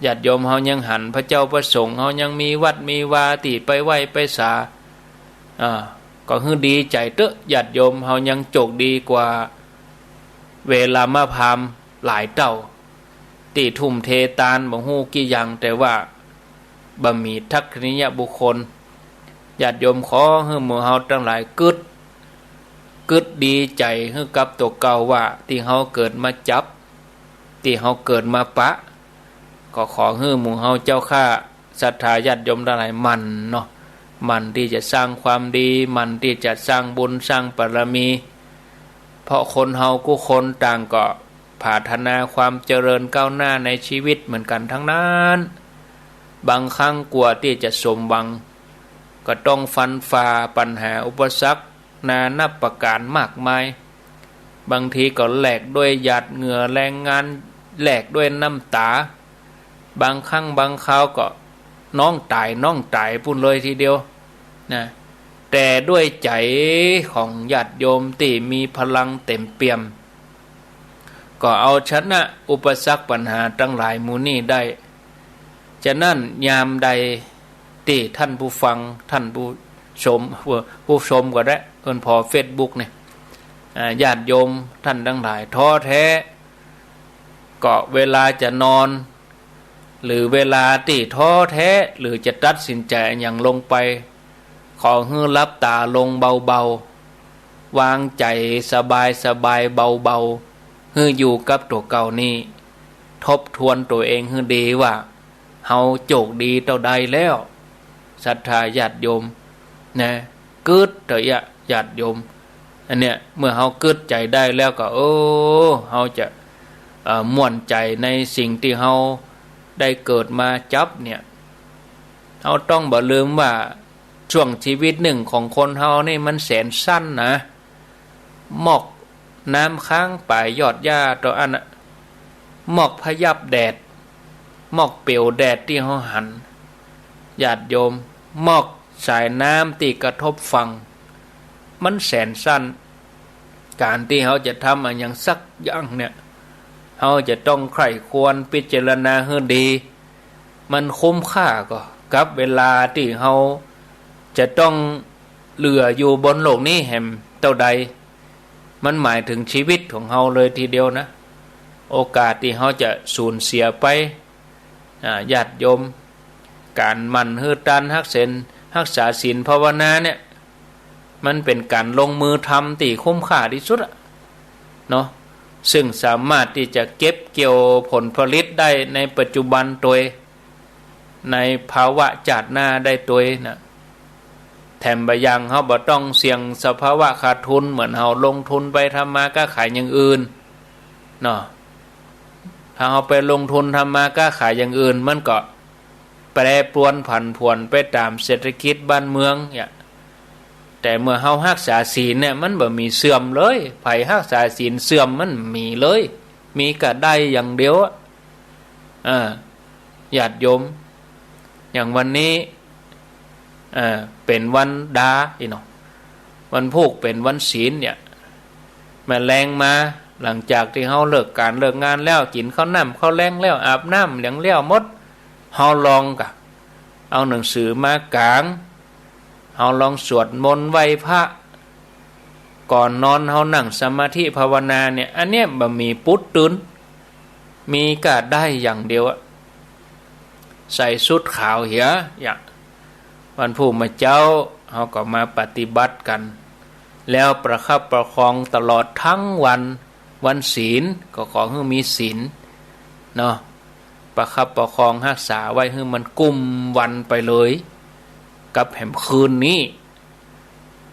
ญาติโยมเฮายังหันพระเจ้าพระสงฆ์ เฮายังมีวัดมีวาตี้ไปไหว้ไปสา อ่า ก็หื้อดีใจ๋เต๊อะ ญาติโยมเฮายังโจคดีกว่าเวลามะพราหมณ์หลายเต้า ตี้ทุ่มเทตานบ่ฮู้กี่อย่าง แต่ว่าบ่มีทักขิณียบุคคล ญาติโยมขอหื้อหมู่เฮาตังหลายกึ๊ด กึ๊ดดีใจ๋หื้อกับตั๋วเก่าว่า ตี้เฮาเกิดมาจับ ตี้เฮาเกิดมาปะ ก็ขอหื้อหมู่เฮาเจ้าข้า ศรัทธาญาติโยมตังหลายหมั่นเนาะ หมั่นตี้จะสร้างความดี หมั่นตี้จะสร้างบุญสร้างบารมี เพราะคนเฮากู้คนต่างก็ปรารถนาความเจริญก้าวหน้าในชีวิตเหมือนกั๋นตังนั้น บางครั้งกว่าตี้จะสมหวัง ก็ต้องฟันฝ่าปัญหาอุปสรรคนานับประก๋านมากมาย บางทีก็แลกด้วยหยาดเหงื่อแรงงาน แลกด้วยน้ำต๋า บางครั้งบางคราวก็น้องต๋าย น้องต๋ายปู้นเลยทีเดียวนะ แต่ด้วยใจ๋ของญาติโยมตี้มีพลังเต็มเปี่ยม ก็เอาชนะอุปสรรคปัญหาตังหลายหมู่นี้ได้ ฉะนั้นยามใดตี้ท่านผู้ฟัง ท่านผู้ชม ผู้ชมก็ได้ เปิ้นผ่อเฟซบุ๊กเนี่ย อ่า ญาติโยมท่านตังหลายท้อแท้ ก็เวลาจะนอน หรือเวลาตี้ท้อแท้ หรือจะตัดสินใจ๋อะหยังลงไป ขอหื้อหลับต๋าลงเบาๆ วางใจ๋สบายๆ เบาๆ หื้ออยู่กับตั๋วเก่านี้ ทบทวนตั๋วเองหื้อดีว่า เฮาโจคดีเต้าใดแล้ว ศรัทธาญาติโยมนะ กึ๊ดเถาะยะ ญาติโยม อันเนี้ย เมื่อเฮากึ๊ดใจ๋ได้แล้วก็ โอ้ เฮาจะ เอ่อ ม่วนใจ๋ในสิ่งตี้เฮาได้เกิดมาจั๊บเนี่ย เฮาต้องบ่ลืมว่า ช่วงชีวิตนึ่งของคนเฮานี่มันแสนสั้นนะ มอกน้ำค้างป๋ายยอดหญ้าเต้าอั้นน่ะ มอกพยับแดด มอกเปลวแดดตี้เฮาหัน ญาติโยม มอกสายน้ำตี้กระทบฝั่ง มันแสนสั้น ก๋านตี้เฮาจะทำอะหยังสักอย่างเนี่ย เฮาจะต้องใคร่ครวญพิจารณาหื้อดี มันคุ้มค่าก่อ กับเวลาตี้เฮาจะต้องเหลืออยู่บนโลกนี้แหมเต้าใด มันหมายเถิงชีวิตของเฮาเลยทีเดียวนะ โอกาสตี้เฮาจะสูญเสียไป อ่า ญาติโยม ก๋านหมั่นหื้อตาน ฮักศีล ฮักษาศีลภาวนาเนี่ย มันเป๋นก๋านลงมือทำตี้คุ้มค่าตี้สุดอะเนาะ ซึ่งสามารถตี้จะเก็บเกี่ยวผลผลิตได้ในปัจจุบันตวย ในภาวะจาติหน้าได้ตวยนะ แถมบางอย่างเฮาบ่ต้องเสี่ยงสภาวะขาดทุน เหมือนเฮาลงทุนไปทำมาค้าขายอย่างอื่นเนาะ ถ้าเฮาไปลงทุนทำมาค้าขายอย่างอื่น มันก็แปรปรวนผันผวนไปต๋ามเศรษฐกิจบ้านเมืองเนี่ย แต่เมื่อเฮาฮักษาศีลเนี่ย มันบ่มีเสื่อมเลย ใผฮักษาศีลเสื่อมมันมีเลย มีก้าได้อย่างเดียวอะ อ่า ญาติโยม อย่างวันนี้ อ่า เป๋นวันดาอี้เนาะ วันพูกเป๋นวันศีลเนี่ย แม่แลงมา หลังจากตี้เฮาเลิกก๋านเลิกงานแล้ว กิ๋นข้าวน้ำข้าวแลงแล้ว อาบน้ำหยังแล้วหมด เฮาลองกะ เอาหนังสือมากาง เฮาลองสวดมนต์ไหว้พระ ก่อนนอนเฮานั่งสมาธิภาวนาเนี่ย อันเนี้ยบ่มีปุ๊ดตื่น มีก้าได้อย่างเดียวอะ ใส่ชุดขาวเหีย อย่างวันพูกมาเจ๊า เฮาก็มาปฏิบัติกั๋น แล้วประคับประคองตลอดทั้งวัน วันศีลก็ขอหื้อมีศีลเนาะ ประคับประคองฮักษาไว้หื้อมันกุ้มวันไปเลย กับแหมคืนนี้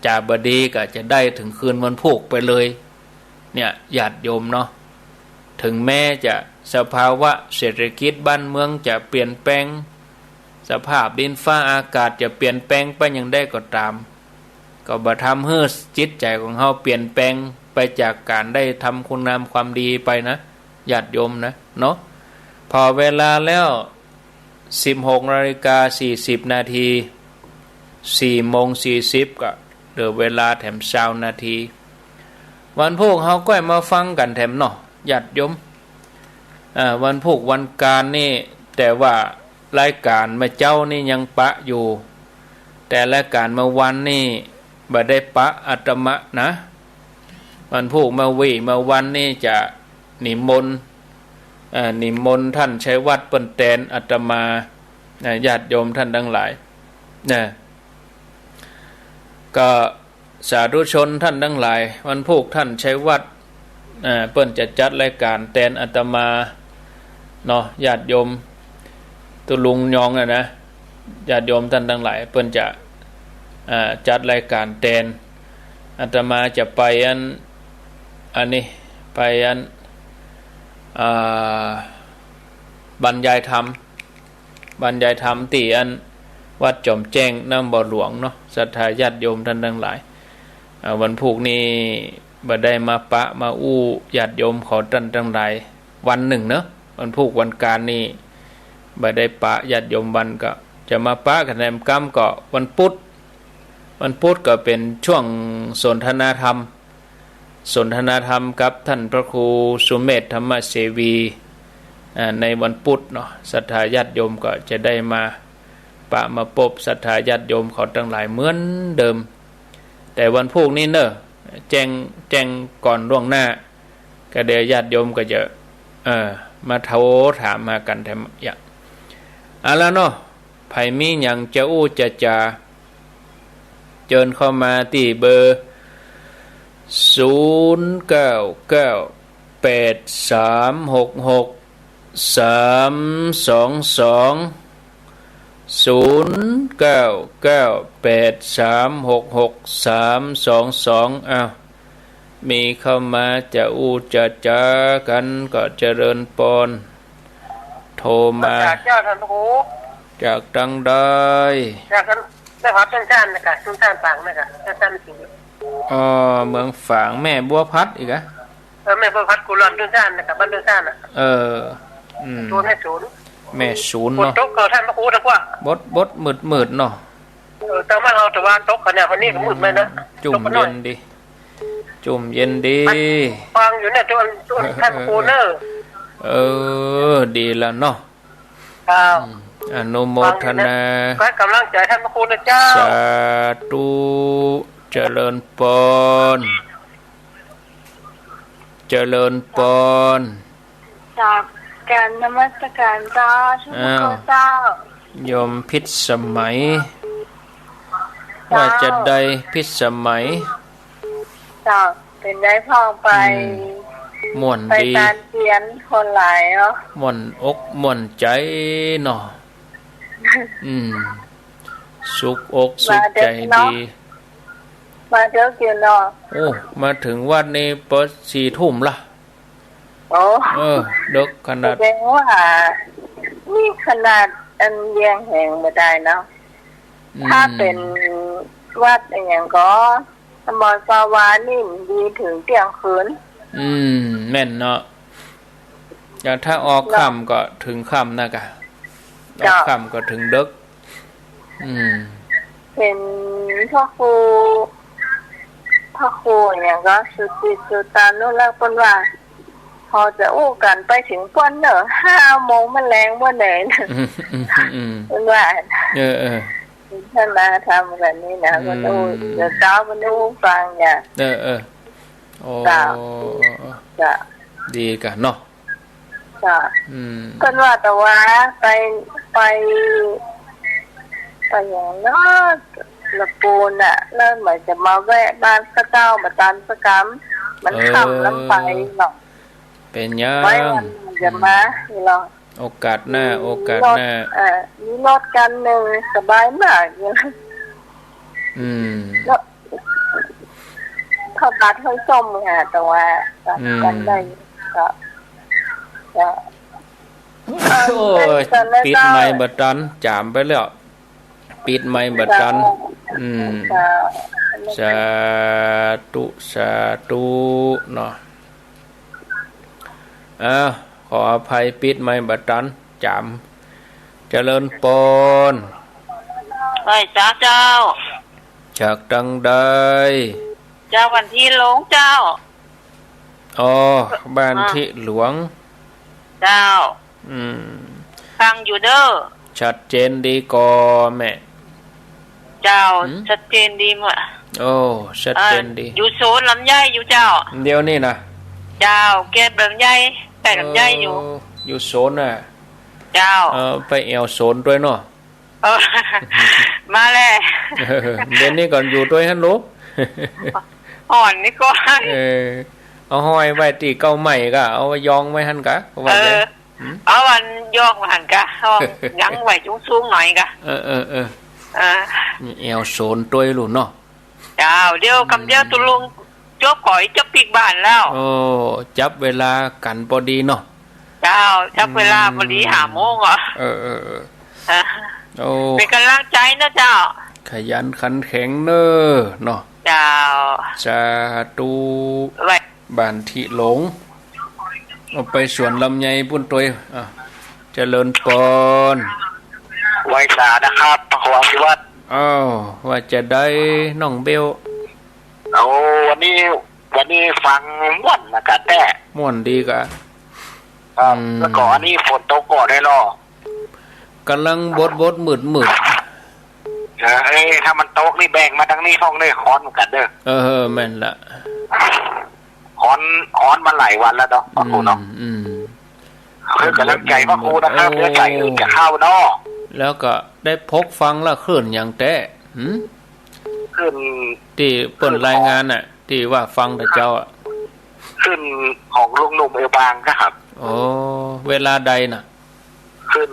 จาบ่ดีก็จะได้เถิงคืนวันพูกไปเลย เนี่ย ญาติโยมเนาะ เถิงแม้จะสภาวะเศรษฐกิจบ้านเมืองจะเปลี่ยนแปลง สภาพดินฟ้าอากาศจะเปลี่ยนแปลงไปอย่างใดก็ต๋าม ก็บ่ทำหื้อจิตใจ๋ของเฮาเปลี่ยนแปลงไปจากก๋านได้ทำคุณงามความดีไปนะ ญาติโยมนะ เนาะ พอเวลาแล้ว สิบหกนาฬิกาสี่สิบนาที สี่โมงสี่สิบ ก็เหลือเวลาแถมซาวนาที วันพูกเฮาก้อยมาฟังกั๋นแถมเนาะ ญาติโยม อ่า วันพูกวันก๋านนี่ แต่ว่ารายก๋านมาเจ๊านี่ยังปะอยู่ แต่รายก๋านมาวันนี่บ่ได้ปะอาตมานะ วันพูกมาวีมาวันนี่จะนิมนต์ อ่า นิมนต์ท่านชัยวัฒน์เปิ้นแตนอาตมา นะ ญาติโยมท่านตังหลาย นะ ก็สาธุชนท่านตังหลาย วันพูกท่านชัยวัฒน์ อ่า เปิ้นจะจัดรายก๋านแตนอาตมาเนาะ ญาติโยม ตุ๊ลุงยองน่ะนะ ญาติโยมท่านตังหลาย เปิ้นจะ อ่า จัดรายก๋านแตน อาตมาจะไปอัน อันนี้ ไปอัน อ่า บรรยายธรรม บรรยายธรรมตี้อันวัดจ๋อมแจ้งน้ำบ่อหลวงเนาะ ศรัทธาญาติโยมต้านตังหลาย อ่า วันพูกนี้บ่ได้มาปะมาอู้ญาติโยมเขาต้านตังหลายวันนึ่งเนาะ วันพูกวันก๋านนี่บ่ได้ปะญาติโยมวัน ก็จะมาปะกั๋นแหมกำก็วันปุ๊ด วันปุ๊ดก็เป๋นช่วงสนทนาธรรม สนทนาธรรมกับต้านพระครูสุเมธธรรมเสวี อ่า ในวันปุ๊ดเนาะ ศรัทธาญาติโยมก็จะได้มาปะมาปบศรัทธาญาติโยมเขาตังหลายเหมือนเดิม แต่วันพูกนี้เน่อ แจ้ง แจ้งก่อนล่วงหน้า ก็เดี๋ยวญาติโยมก็จะ เออ มาโทรถามหากั๋นแถมอย่าง เอาละเนาะ ใผมีหยังจะอู้จะจ๋า เจิญเข้ามาตี้เบอร์ ศูนย์เก้าเก้า แปดสามหกหก สามสองสอง ศูนย์เก้าเก้า แปดสามหกหก สามสองสอง อ้าว มีเข้ามาจะอู้จะจ๋ากั๋นก็เจริญปอน โทรมา จากเจ้าต้านพระครู จากตังใด จากตัง แม่พัดต้นซ่านนะก่ะ ต้นซ่านฝางนะก่ะ ต้นซ่านสิงห์ อ๋อ เมืองฝาง แม่บัวพัดอีกอะ เออ แม่บัวพัดกุลอนต้นซ่านนะก่ะ บ้านต้นซ่านน่ะ เออ อืม ตั๋วแม่ศูนย์ แม่ศูนย์เนาะ ฝนตกก็ต้านพระครูตะกัว บดบดมืดมืดเนาะ เออ แต่ว่าเฮาแต่ว่าตกก็เนี่ย วันนี้ก็มืดเลยนะ จุ่มเย็นดี จุ่มเย็นดี ฟังอยู่เนี่ย ตัว ตัวต้านพระครูเน่อ เออ ดีแล้วเนาะ ครับ อืม อนุโมทนา ฟังอยู่นะ ให้ก๋ำลังใจ๋ต้านพระครูนะเจ้า สาธุ เจริญปอน เจริญปอน จากการนมัสการเจ้า ชุม อ้าว เจ้า โยมพิสมัย เจ้า ว่าจะใดพิสมัย เจ้า เป๋นใดพ่องไป อืม ม่วนดี ไปตานเตียนคนหลายเนาะ ม่วนอกม่วนใจ๋เนาะ อืม สุกอกสุกใจ๋ดี มาเต๊อะเนาะ มาเต๊อะอยู่เนาะ โอ้ มาเถิงวัดนี่ปอสี่ทุ่มละ โอ้ เออ เต๊อะขนาด แสดงว่านี่ขนาดอันแยงแหงบ่ได้เนาะ อืม ถ้าเป๋นวัดอะหยังก็ สมรสวานี่มันดีเถิงเตี้ยงคืน อืม แม่นเนาะ อย่างถ้าออกค่ำก็เถิงค่ำนะก่ะ เจ้า ออกค่ำก็เถิงเต๊อะ อืม เป๋นพระครู พระครูอะหยังก็สุจิตสุตานุรักษ์ เปิ้นว่า เฮาจะอู้กั๋นไปเถิงป้นเน่อ ห้าโมงแมลงป้นเน่อ อืม อืม อืม เปิ้นว่า เออ เออ เปิ้นมาทำแบบนี้นะ อืม เปิ้นอู้ เดี๋ยวเจ๊าเปิ้นอู้ฟังเนี่ย เออ เออ โอ้ เจ้า เจ้า ดีก่ะเนาะ เจ้า อืม เปิ้นว่าแต่ว่าไป ไป ไปอย่างเนาะ ละปูนน่ะ แล้วเหมือนจะมาแวะบ้านข้าเจ้าบ่ตันสักกำ มันค่ำลำไปเนาะ เป๋นหยัง ไว้วันหนึ่งจะมา อืม นี่ลอ โอกาสหน้า โอกาสหน้า มีรถ เอ่อ มีรถคันนึ่งสบายมากอยู่ อืม รถ พระบาทห้วยส้มค่ะ แต่ว่า อืม จำได้ ก็ ก็ โอ้ย เอ่อ ปิดไมค์บ่ตัน จ๋ามไปแล้ว ปิดไมค์บ่ตัน เจ้า อืม เจ้า สาธุ สาธุ เนาะ อ้าว ขออภัย ปิดไมค์บ่ตัน จ๋าม เจริญปอน ไหว้สาเจ้า จากตังใด จากบ้านทิหลงเจ้า อ๋อ บ้าน อ่า ทิหลวง เจ้า อืม ฟังอยู่เน่อ ชัดเจนดีก่อแม่ เจ้า หืม ชัดเจนดีเมื่อ โอ้ ชัดเจนดี เอ่อ อยู่สวนลำไยอยู่เจ้า เดี๋ยวนี้นะ เจ้า เก็บลำไย ใส่ลำไยอยู่ โอ้ อยู่สวนน่ะ เจ้า เออ ไปแอ่วสวนตวยเนาะ เออ มาแล เออ เดี๋ยวนี้ก่อนอยู่ตวยหั้นลูก อ่อนนี่ก่อน เออ เอาห้อยไว้ตี้เก๊าไม้ก่ะ เอายองไว้หั้นก่ะ ว่า เออ ไง หืม เอาอันยองไว้หั้นก่ะ เอายั้งไว้สูงๆ หน่อยก่ะ เออ เออ เออ เออ มีแอวโสนตวยลูกเนาะ เจ้า เดี๋ยวกำเดียวตุ๊ลุงจบก๋อยจับปิ๊กบ้านแล้ว โอ้ จับเวลากั๋นปอดีเนาะ เจ้า จับเวลาปอดี อืม ห้าโมงอ่ะ เออ เออ เออ อ่ะ โอ้ เป๋นก๋ำลังใจ๋นะเจ้า ขยันขันแข็งเน่อเนาะ เจ้า สาธุ ไหว้ บ้านธิหลง เอาไปสวนลำไยปุ้นตวย อ่ะ เจริญปอน ไหว้สานะครับ พระครูอภิวัตร อ้าว ว่าจะได้น้องเบล โอ้ วันนี้ วันนี้ฟังม่วนนะกะแต๊ ม่วนดีกะ ครับ อืม แล้วก็อันนี้ฝนตกก่อนได้เนาะ ก๋ำลังบดบดมืดมืด เออ เอ้ย ถ้ามันตกนี่แบ่งมาตางนี้พ่องเน่อ ฮ้อนเหมือนกั๋นเน่อ เออ แม่นละ ฮ้อน ฮ้อนมาหลายวันแล้วเนาะ อืม พ่อครูเนาะ อืม เออ ก๋ำลังใจ๋พ่อครูนะครับ โอ้ เดี๋ยวใจ๋อื่นจะเข้าเนาะ แล้วก็ได้ปกฟังละคลื่นหยังแต๊ หืม คลื่น ตี้เปิ้นรายงานน่ะ ตี้ว่าฟังแต่เจ๊าอ่ะ คลื่นของลุงหนุ่มเอวบางครับ โอ้ เวลาใดน่ะ ขึ้น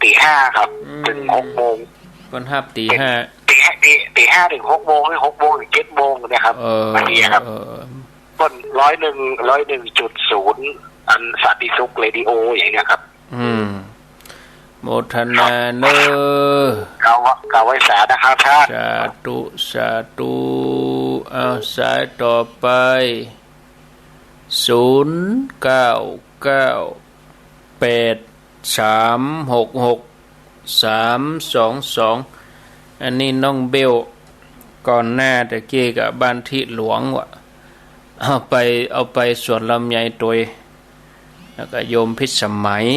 ตีห้าครับ อืม เถิงหกโมง เปิ้นฮับตีห้า ตีห้า ตี ตีห้าเถิงหกโมง หรือหกโมงเถิงเจ็ดโมงเนี่ยครับ เออ พอดีครับ เออ เปิ้นร้อยเอ็ด ร้อยเอ็ดจุดศูนย์ อันสันติสุขเรดิโออย่างเนี้ยครับ อืม โมทนาเน่อ กราบ กราบไหว้สานะครับท่าน สาธุ สาธุ เอาสายต่อไป ศูนย์เก้าเก้า แปดสามหกหก สามสองสอง อันนี้น้องเบล ก่อนหน้าตะกี้ก็บ้านธิหลวงว่ะ เอาไป เอาไปสวนลำไยตวย แล้วก็โยมพิสมัย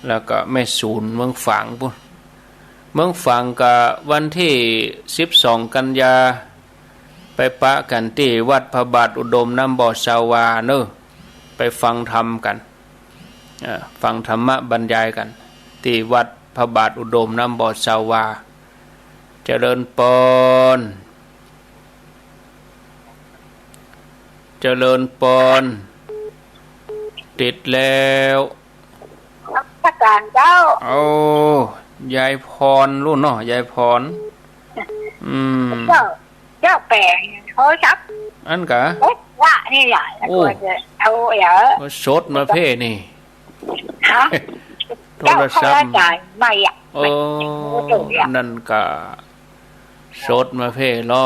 แล้วก็แม่สูนเมืองฝางปุ้น เมืองฝางก็วันตี้สิบสองกันยา ไปปะกั๋นตี้วัดพระบาทอุดมน้ำบ่อซาวาเน่อ ไปฟังธรรมกั๋น อ่า ฟังธรรมะบรรยายกั๋น ตี้วัดพระบาทอุดมน้ำบ่อซาวา เจริญปอน เจริญปอน ติดแล้ว นมัสก๋านเจ้า โอ้ ยายพรลูกเนาะ ยายพร อืม เจ้า เจ้าแป๋งโทรศัพท์ อั้นกะ เอ๊ะ ว่านี่แหละ โอ้ ควรจะเอา เออ สดมาเพ่นี่ ฮะ โทรศัพท์ เจ้าเข้าราชการใหม่อ่ะ โอ้ ไม่ ไม่ถูกอ่ะ นั่นกะ สดมาเพ่ลอ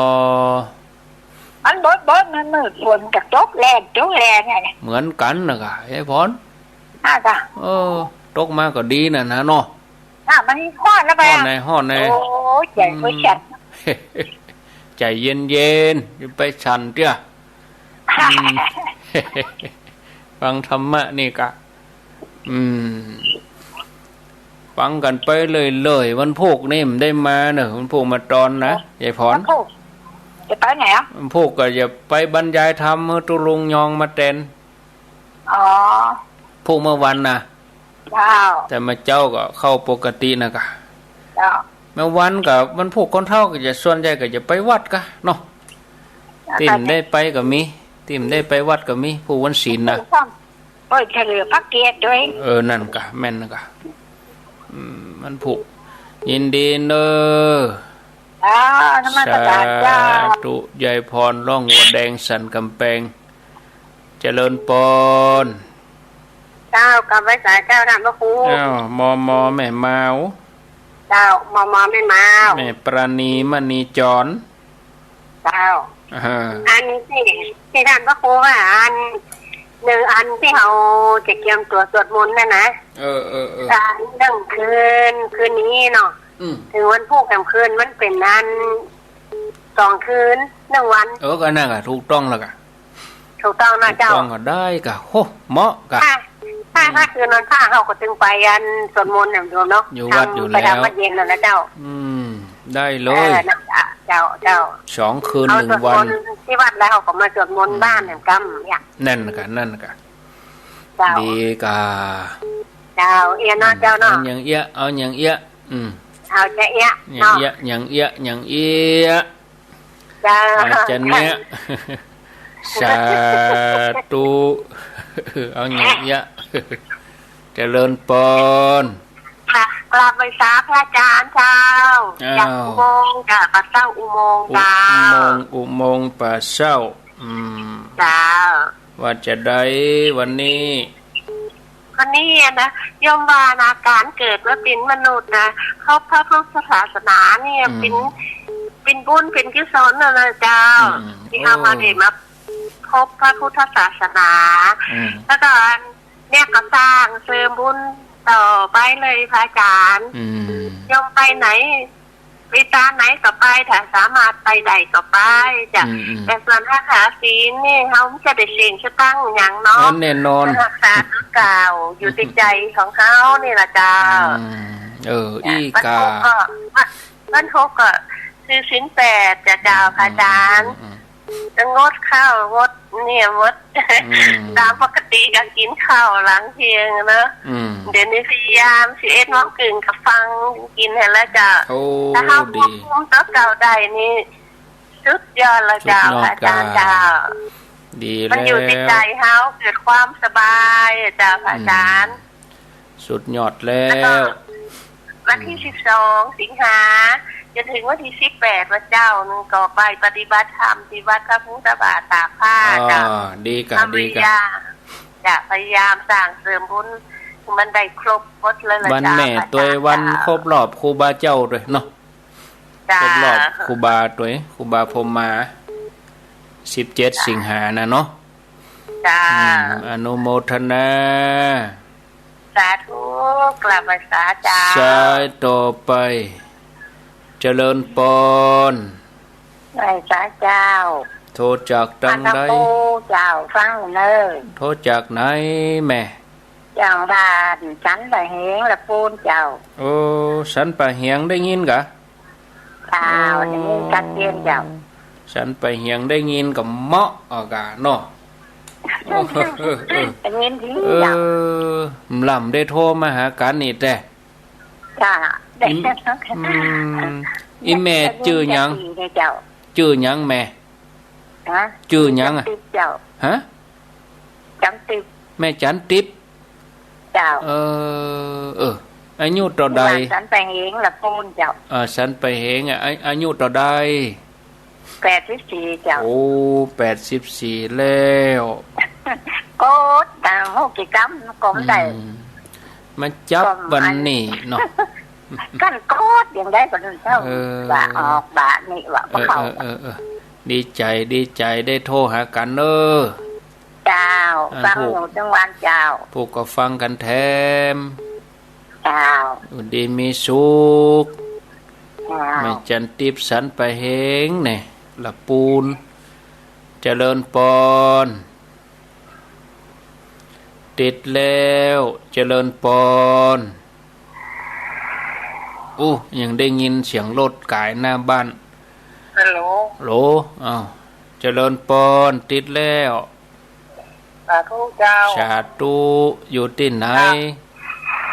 มันบดบด มันมืด ฝนก็ตกแรง ตกแรงไง เหมือนกั๋นนะกะ ยายพร อ่ะกะ เออ ตกมาก็ดีน่ะนะเนาะ อ่ะ มันฮ้อนแล้วไป ฮ้อน อ่ะ แน่ ฮ้อนแน่ โอ้ ใจ๋ อืม ก็สั่น ใจ๋เย็นๆ อย่าไปสั่นเตี้ย อืม ฟังธรรมะนี่กะ อืม ฟังกั๋นไปเรื่อยๆ วันพูกนี่มันได้มาเนอะ วันพูกมาตอนนะ ยายพร วันพูก จะไปไหนอ่ะ วันพูกก็จะไปบรรยายธรรมหื้อตุ๊ลุงยองมาแตน อ๋อ พูกเมื่อวันนะ เจ้า แต่มาเจ๊าก็เข้าปกตินะกะ เจ้า เมื่อวันก็วันพูกคนเฒ่าก็จะส่วนใหญ่ก็จะไปวัดกะเนาะ ตี้บ่ได้ไปก็มี ตี้บ่ได้ไปวัดก็มี พูกวันศีลนะ เปิดเฉลียวพระเกียรติด้วย เออ นั่นกะ แม่นนะกะ อืม วันพูก ยินดีเนอะ อ่า นมัสก๋านเจ้า สาธุ ยายพร ร่องวัวแดงสันกำแปง เจริญปอน เจ้า กราบไหว้สาเจ้าท่านพระครู อ้าว มอมอแม่มาว เจ้า มอมอแม่มาว แม่ปราณีมณีจร เจ้า อ่า อันตี้ ตี้ท่านพระครูว่า อัน หนึ่งอันตี้เฮาจะเกียมตั๋วสวดมนต์นั่นนะ เออ เออ เออ อันหนึ่งคืน คืนนี้เนาะ อืม เถิงวันพูกแหมคืน มันเป๋นอันสองคืน หนึ่งวัน เออ ก็นั่นกะ ถูกต้องแล้วกะ ถูกต้องนะเจ้า ถูกต้องก็ได้กะ โห เหมาะกะ ถ้า ถ้า อืม ถ้าคืนวันพระเฮาก็ตึงไปอันสวดมนต์อย่างเดียวเนาะ อยู่วัดอยู่แล้ว ไปทำวัดเย็นน่ะนะเจ้า อืม ได้เลย เออ นะเจ้า เจ้า สองคืนหนึ่งวัน เอาสวดมนต์ตี้วัดแล้วเฮาก็มาสวดมนต์ อืม บ้านอย่างกำเนี่ย นั่นกะ นั่นกะ เจ้า ดีกะ เจ้า เอี้ยเนาะ อืม เจ้าเนาะ เอาอย่างเอี้ย เอาอย่างเอี้ย อืม เอาจะเอี้ย อย่าง เนาะ เอี้ย อย่างเอี้ย อย่างเอี้ย เจ้า อาจารย์เนี่ย สาธุ เอาอย่างเอี้ย เจริญปอน ค่ะ กราบไหว้สาพระอาจารย์เจ้า อ้าว จากอุโมงค์จ้ะ ป่าเศร้าอุโมงค์ อุ เจ้า อุโมงค์ อุโมงค์ป่าเศร้า อืม เจ้า ว่าจะใดวันนี้ วันนี้อะนะ โยมว่านะ ก๋านเกิดมาเป๋นมนุษย์นะ ครบพระพุทธศาสนาเนี่ย อืม เป๋น เป๋นบุญเป๋นกุศลนะนะเจ้า อืม ตี้เฮา โอ้ มาได้มาพบพระพุทธศาสนา อืม แล้วก็เนี่ยก็สร้างเสริมบุญต่อไปเลยพระอาจารย์ อืม โยมไปไหน ไปต๋ามไหนก็ไป ถ้าสามารถไปได้ก็ไปจ้ะ อืม อืม แต่ส่วนรักษาศีลนี่เฮาจะได้เสียสตังค์หยังเนาะ เออ แน่นอน รักษาศีลเก้าอยู่ในใจ๋ของเฮานี่ล่ะเจ้า อืม เออ จ้ะ อี้ วัน กา พุธก็ วัน วันพุธก็ถือศีลแปดจ้ะเจ้า อืม พระอาจารย์ อืม อืม จะงดข้าวงดเนี่ยงด อืม ต๋ามปกติก็กิ๋นข้าวหลังเที่ยงเนาะ อืม เดี๋ยวนี้พยายามสิบเอ็ดโมงครึ่งก็ฟั่งกิ๋นหั้นแล้วเจ้า โอ้ ถ้าเฮา ดี ควบคุมตั๋วเก่าได้นี่ สุดยอดแล้วเจ้า สุดยอด พระอาจารย์เจ้า ดี มันอยู่ แล้ว ในใจ๋เฮา เกิดความสบายอะเจ้า พระอาจารย์ อืม สุดยอดแล้ว แล้วก็วันตี้ อืม สิบสองสิงหา จ๋นเถิงวันตี้ สิบแปด วันเจ้านึ่งก็ไปปฏิบัติธรรมตี้วัดพระพุทธบาทตากผ้า อ๋อ เจ้า ดีกะ ดีกะ พยายาม จะพยายามสร้างเสริมบุญให้มันได้ครบหมดเลยล่ะ วันแม่ เจ้า ตวยวัน เจ้า ครบรอบครูบาเจ้าตวยเนาะ เจ้า ครบรอบครูบาตวย ครูบาพรหมา สิบเจ็ด เจ้า สิงหานะเนาะ เจ้า อืม อนุโมทนา สาธุ กราบไหว้สาเจ้า สายต่อไป เจริญปอน ไหว้สาเจ้า โทรจากตังใด อันนั้นปู่เจ้าฟังเน่อ โทรจากไหนแม่ จากบ้านสันป่าเหง ละปูนเจ้า โอ้ สันป่าเหงได้ยินกะ เจ้า โอ้ ได้ยินชัดเจนเจ้า สันป่าเหงได้ยินกะเหมาะออกกะเนาะ ได้ยินดี เออ เจ้า เออ ลำได้โทรมาหากั๋นนี่แต๊ จ้า อิ อืม อีแม่จื้อหยัง ได้ยินดีเจ้า จื้อหยังแม่ ฮะ จื้อหยังอะ จันติ๊บเจ้า ฮะ จันติ๊บ แม่จันติ๊บ เจ้า เออ เออ อายุเต้าใด บ้านสันป่าเหง ละปูนเจ้า เออ สันป่าเหงอะ อา อายุเต้าใด แปดสิบสี่เจ้า โอ้ แปดสิบสี่แล้ว โกรธ แต่ฮู้กิจกรรมก็บ่ได้ อืม มาจับวันนี้เนาะ กั๋นโกรธอย่างใดก็ได้เจ้า เออ ว่าออกบาทนี่ว่า เออ บ่เข้า เออ เออ เออ ดีใจ๋ ดีใจ๋ ได้โทรหากั๋นเน่อ เจ้า อัน ฟัง ผู้ อยู่ตึงวันเจ้า ผู้ก็ฟังกั๋นแถม เจ้า อยู่ดีมีสุข เจ้า แม่จันติ๊บสันป่าเหงเนี่ย ละปูน เจริญปอน ติดแล้ว เจริญปอน อู้ ยังได้ยินเสียงรถก๋ายหน้าบ้าน ฮัลโหล ฮัลโหล อ้าว เจริญปอน ติดแล้ว สาธุเจ้า สาธุ อยู่ตี้ไหน ครับ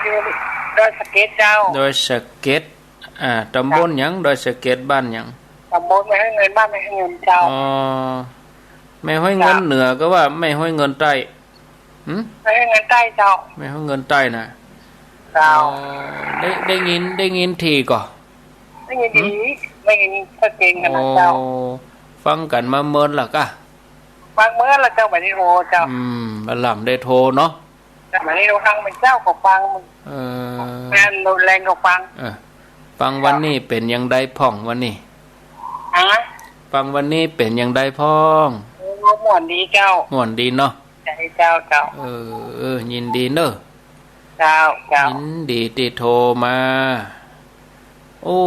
อยู่ดอยสะเก็ดเจ้า ดอยสะเก็ด อ่า ต๋ำบลหยัง ดอยสะเก็ด บ้านหยัง ต๋ำบลแม่ฮ้อยเงิน บ้านแม่ฮ้อยเงินเจ้า อ๋อ แม่ฮ้อยเงิน เจ้า เหนือก็ว่าแม่ฮ้อยเงินใต้ หึ แม่ฮ้อยเงินใต้เจ้า แม่ฮ้อยเงินใต้นะ เจ้า อ๋อ ได้ ได้ยิน ได้ยินถี่ก่อ ได้ยินดี หึ ได้ยินชัดเจนขนาดเจ้า โอ้ ฟังกั๋นมาเมินละกะ ฟังเมินละเจ้า บ่ได้โทรเจ้า อืม บ่ลำได้โทรเนาะ บ่ได้โทร ฟังเมินเจ้าก็ฟัง เออ แม่นโลดแรงก็ฟัง เออ ฟังวันนี้เป๋นอย่างใดพ่องวันนี้ ฮะ ฟังวันนี้เป๋นอย่างใดพ่อง โอ้ ม่วนดีเจ้า ม่วนดีเนาะ ใจ้เจ้า เจ้า เออ เออ ยินดีเน่อ เจ้า เจ้า ยินดีตี้โทรมา โอ้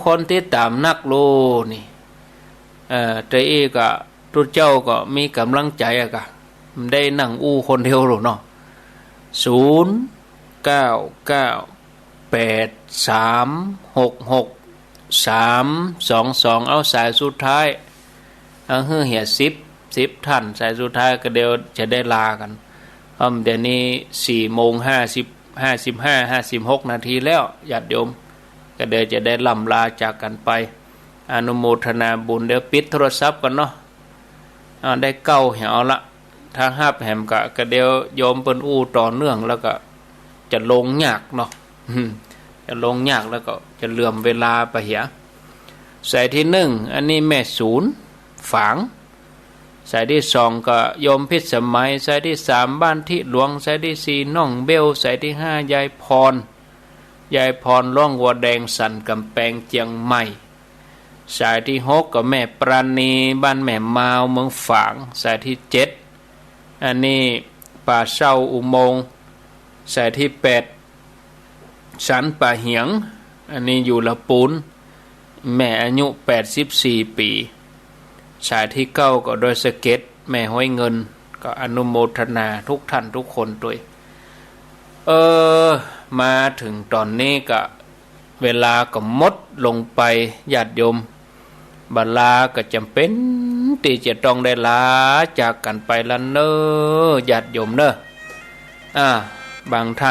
คนติดต๋ามนักโลนี่ เอ่อ แต่อี้ก็ ตุ๊เจ้าก็มีก๋ำลังใจ๋อะกะ บ่ได้นั่งอู้คนเดียวหรอกเนาะ ศูนย์ เก้า เก้า แปด สาม หก หก สาม สอง สอง เอาสายสุดท้าย เอาหื้อเหียสิบ สิบท่าน สายสุดท้ายก็เดี๋ยวจะได้ลากั๋น เพราะเดี๋ยวนี้สี่โมงห้าสิบ ห้าสิบห้า ห้าสิบหกนาทีแล้ว ญาติโยม ก็เดี๋ยวจะได้ล่ำลาจากกั๋นไป อนุโมทนาบุญ เดี๋ยวปิดโทรศัพท์ก่อนเนาะ อ่า ได้เก้าแหวละ ถ้าฮับแหมกะ กะเดี๋ยวโยมเปิ้นอู้ต่อเนื่องแล้วกะจะลงยากเนาะ อืม จะลงยากแล้วก็จะเหลื่อมเวลาไปเหีย สายตี้นึ่ง อันนี้แม่สูน ฝาง สายตี้สองก็โยมพิสมัย สายตี้สามบ้านธิหลวง สายตี้สี่น้องเบล สายตี้ห้ายายพร ยายพรร้องวัวแดงสันก๋ำแปงเจียงใหม่ สายตี้หกก็แม่ปราณีบ้านแม่มาวเมืองฝาง สายตี้เจ็ด อันนี้ป่าเศร้าอุโมงค์ สายตี้แปด สันป่าเหียง อันนี้อยู่ละปูน แม่อายุแปดสิบสี่ปี๋ สายตี้เก้าก็ดอยสะเก็ด แม่ห้อยเงิน ก็อนุโมทนาทุกท่านทุกคนตวย เออ มาเถิงต๋อนนี้ก็เวลาก็หมดลงไป ญาติโยม บ่าลาก็จ๋ำเป๋นตี้จะต้องได้ลาจากกั๋นไปละเน่อ ญาติโยมเน่อ อ่า บางท่าน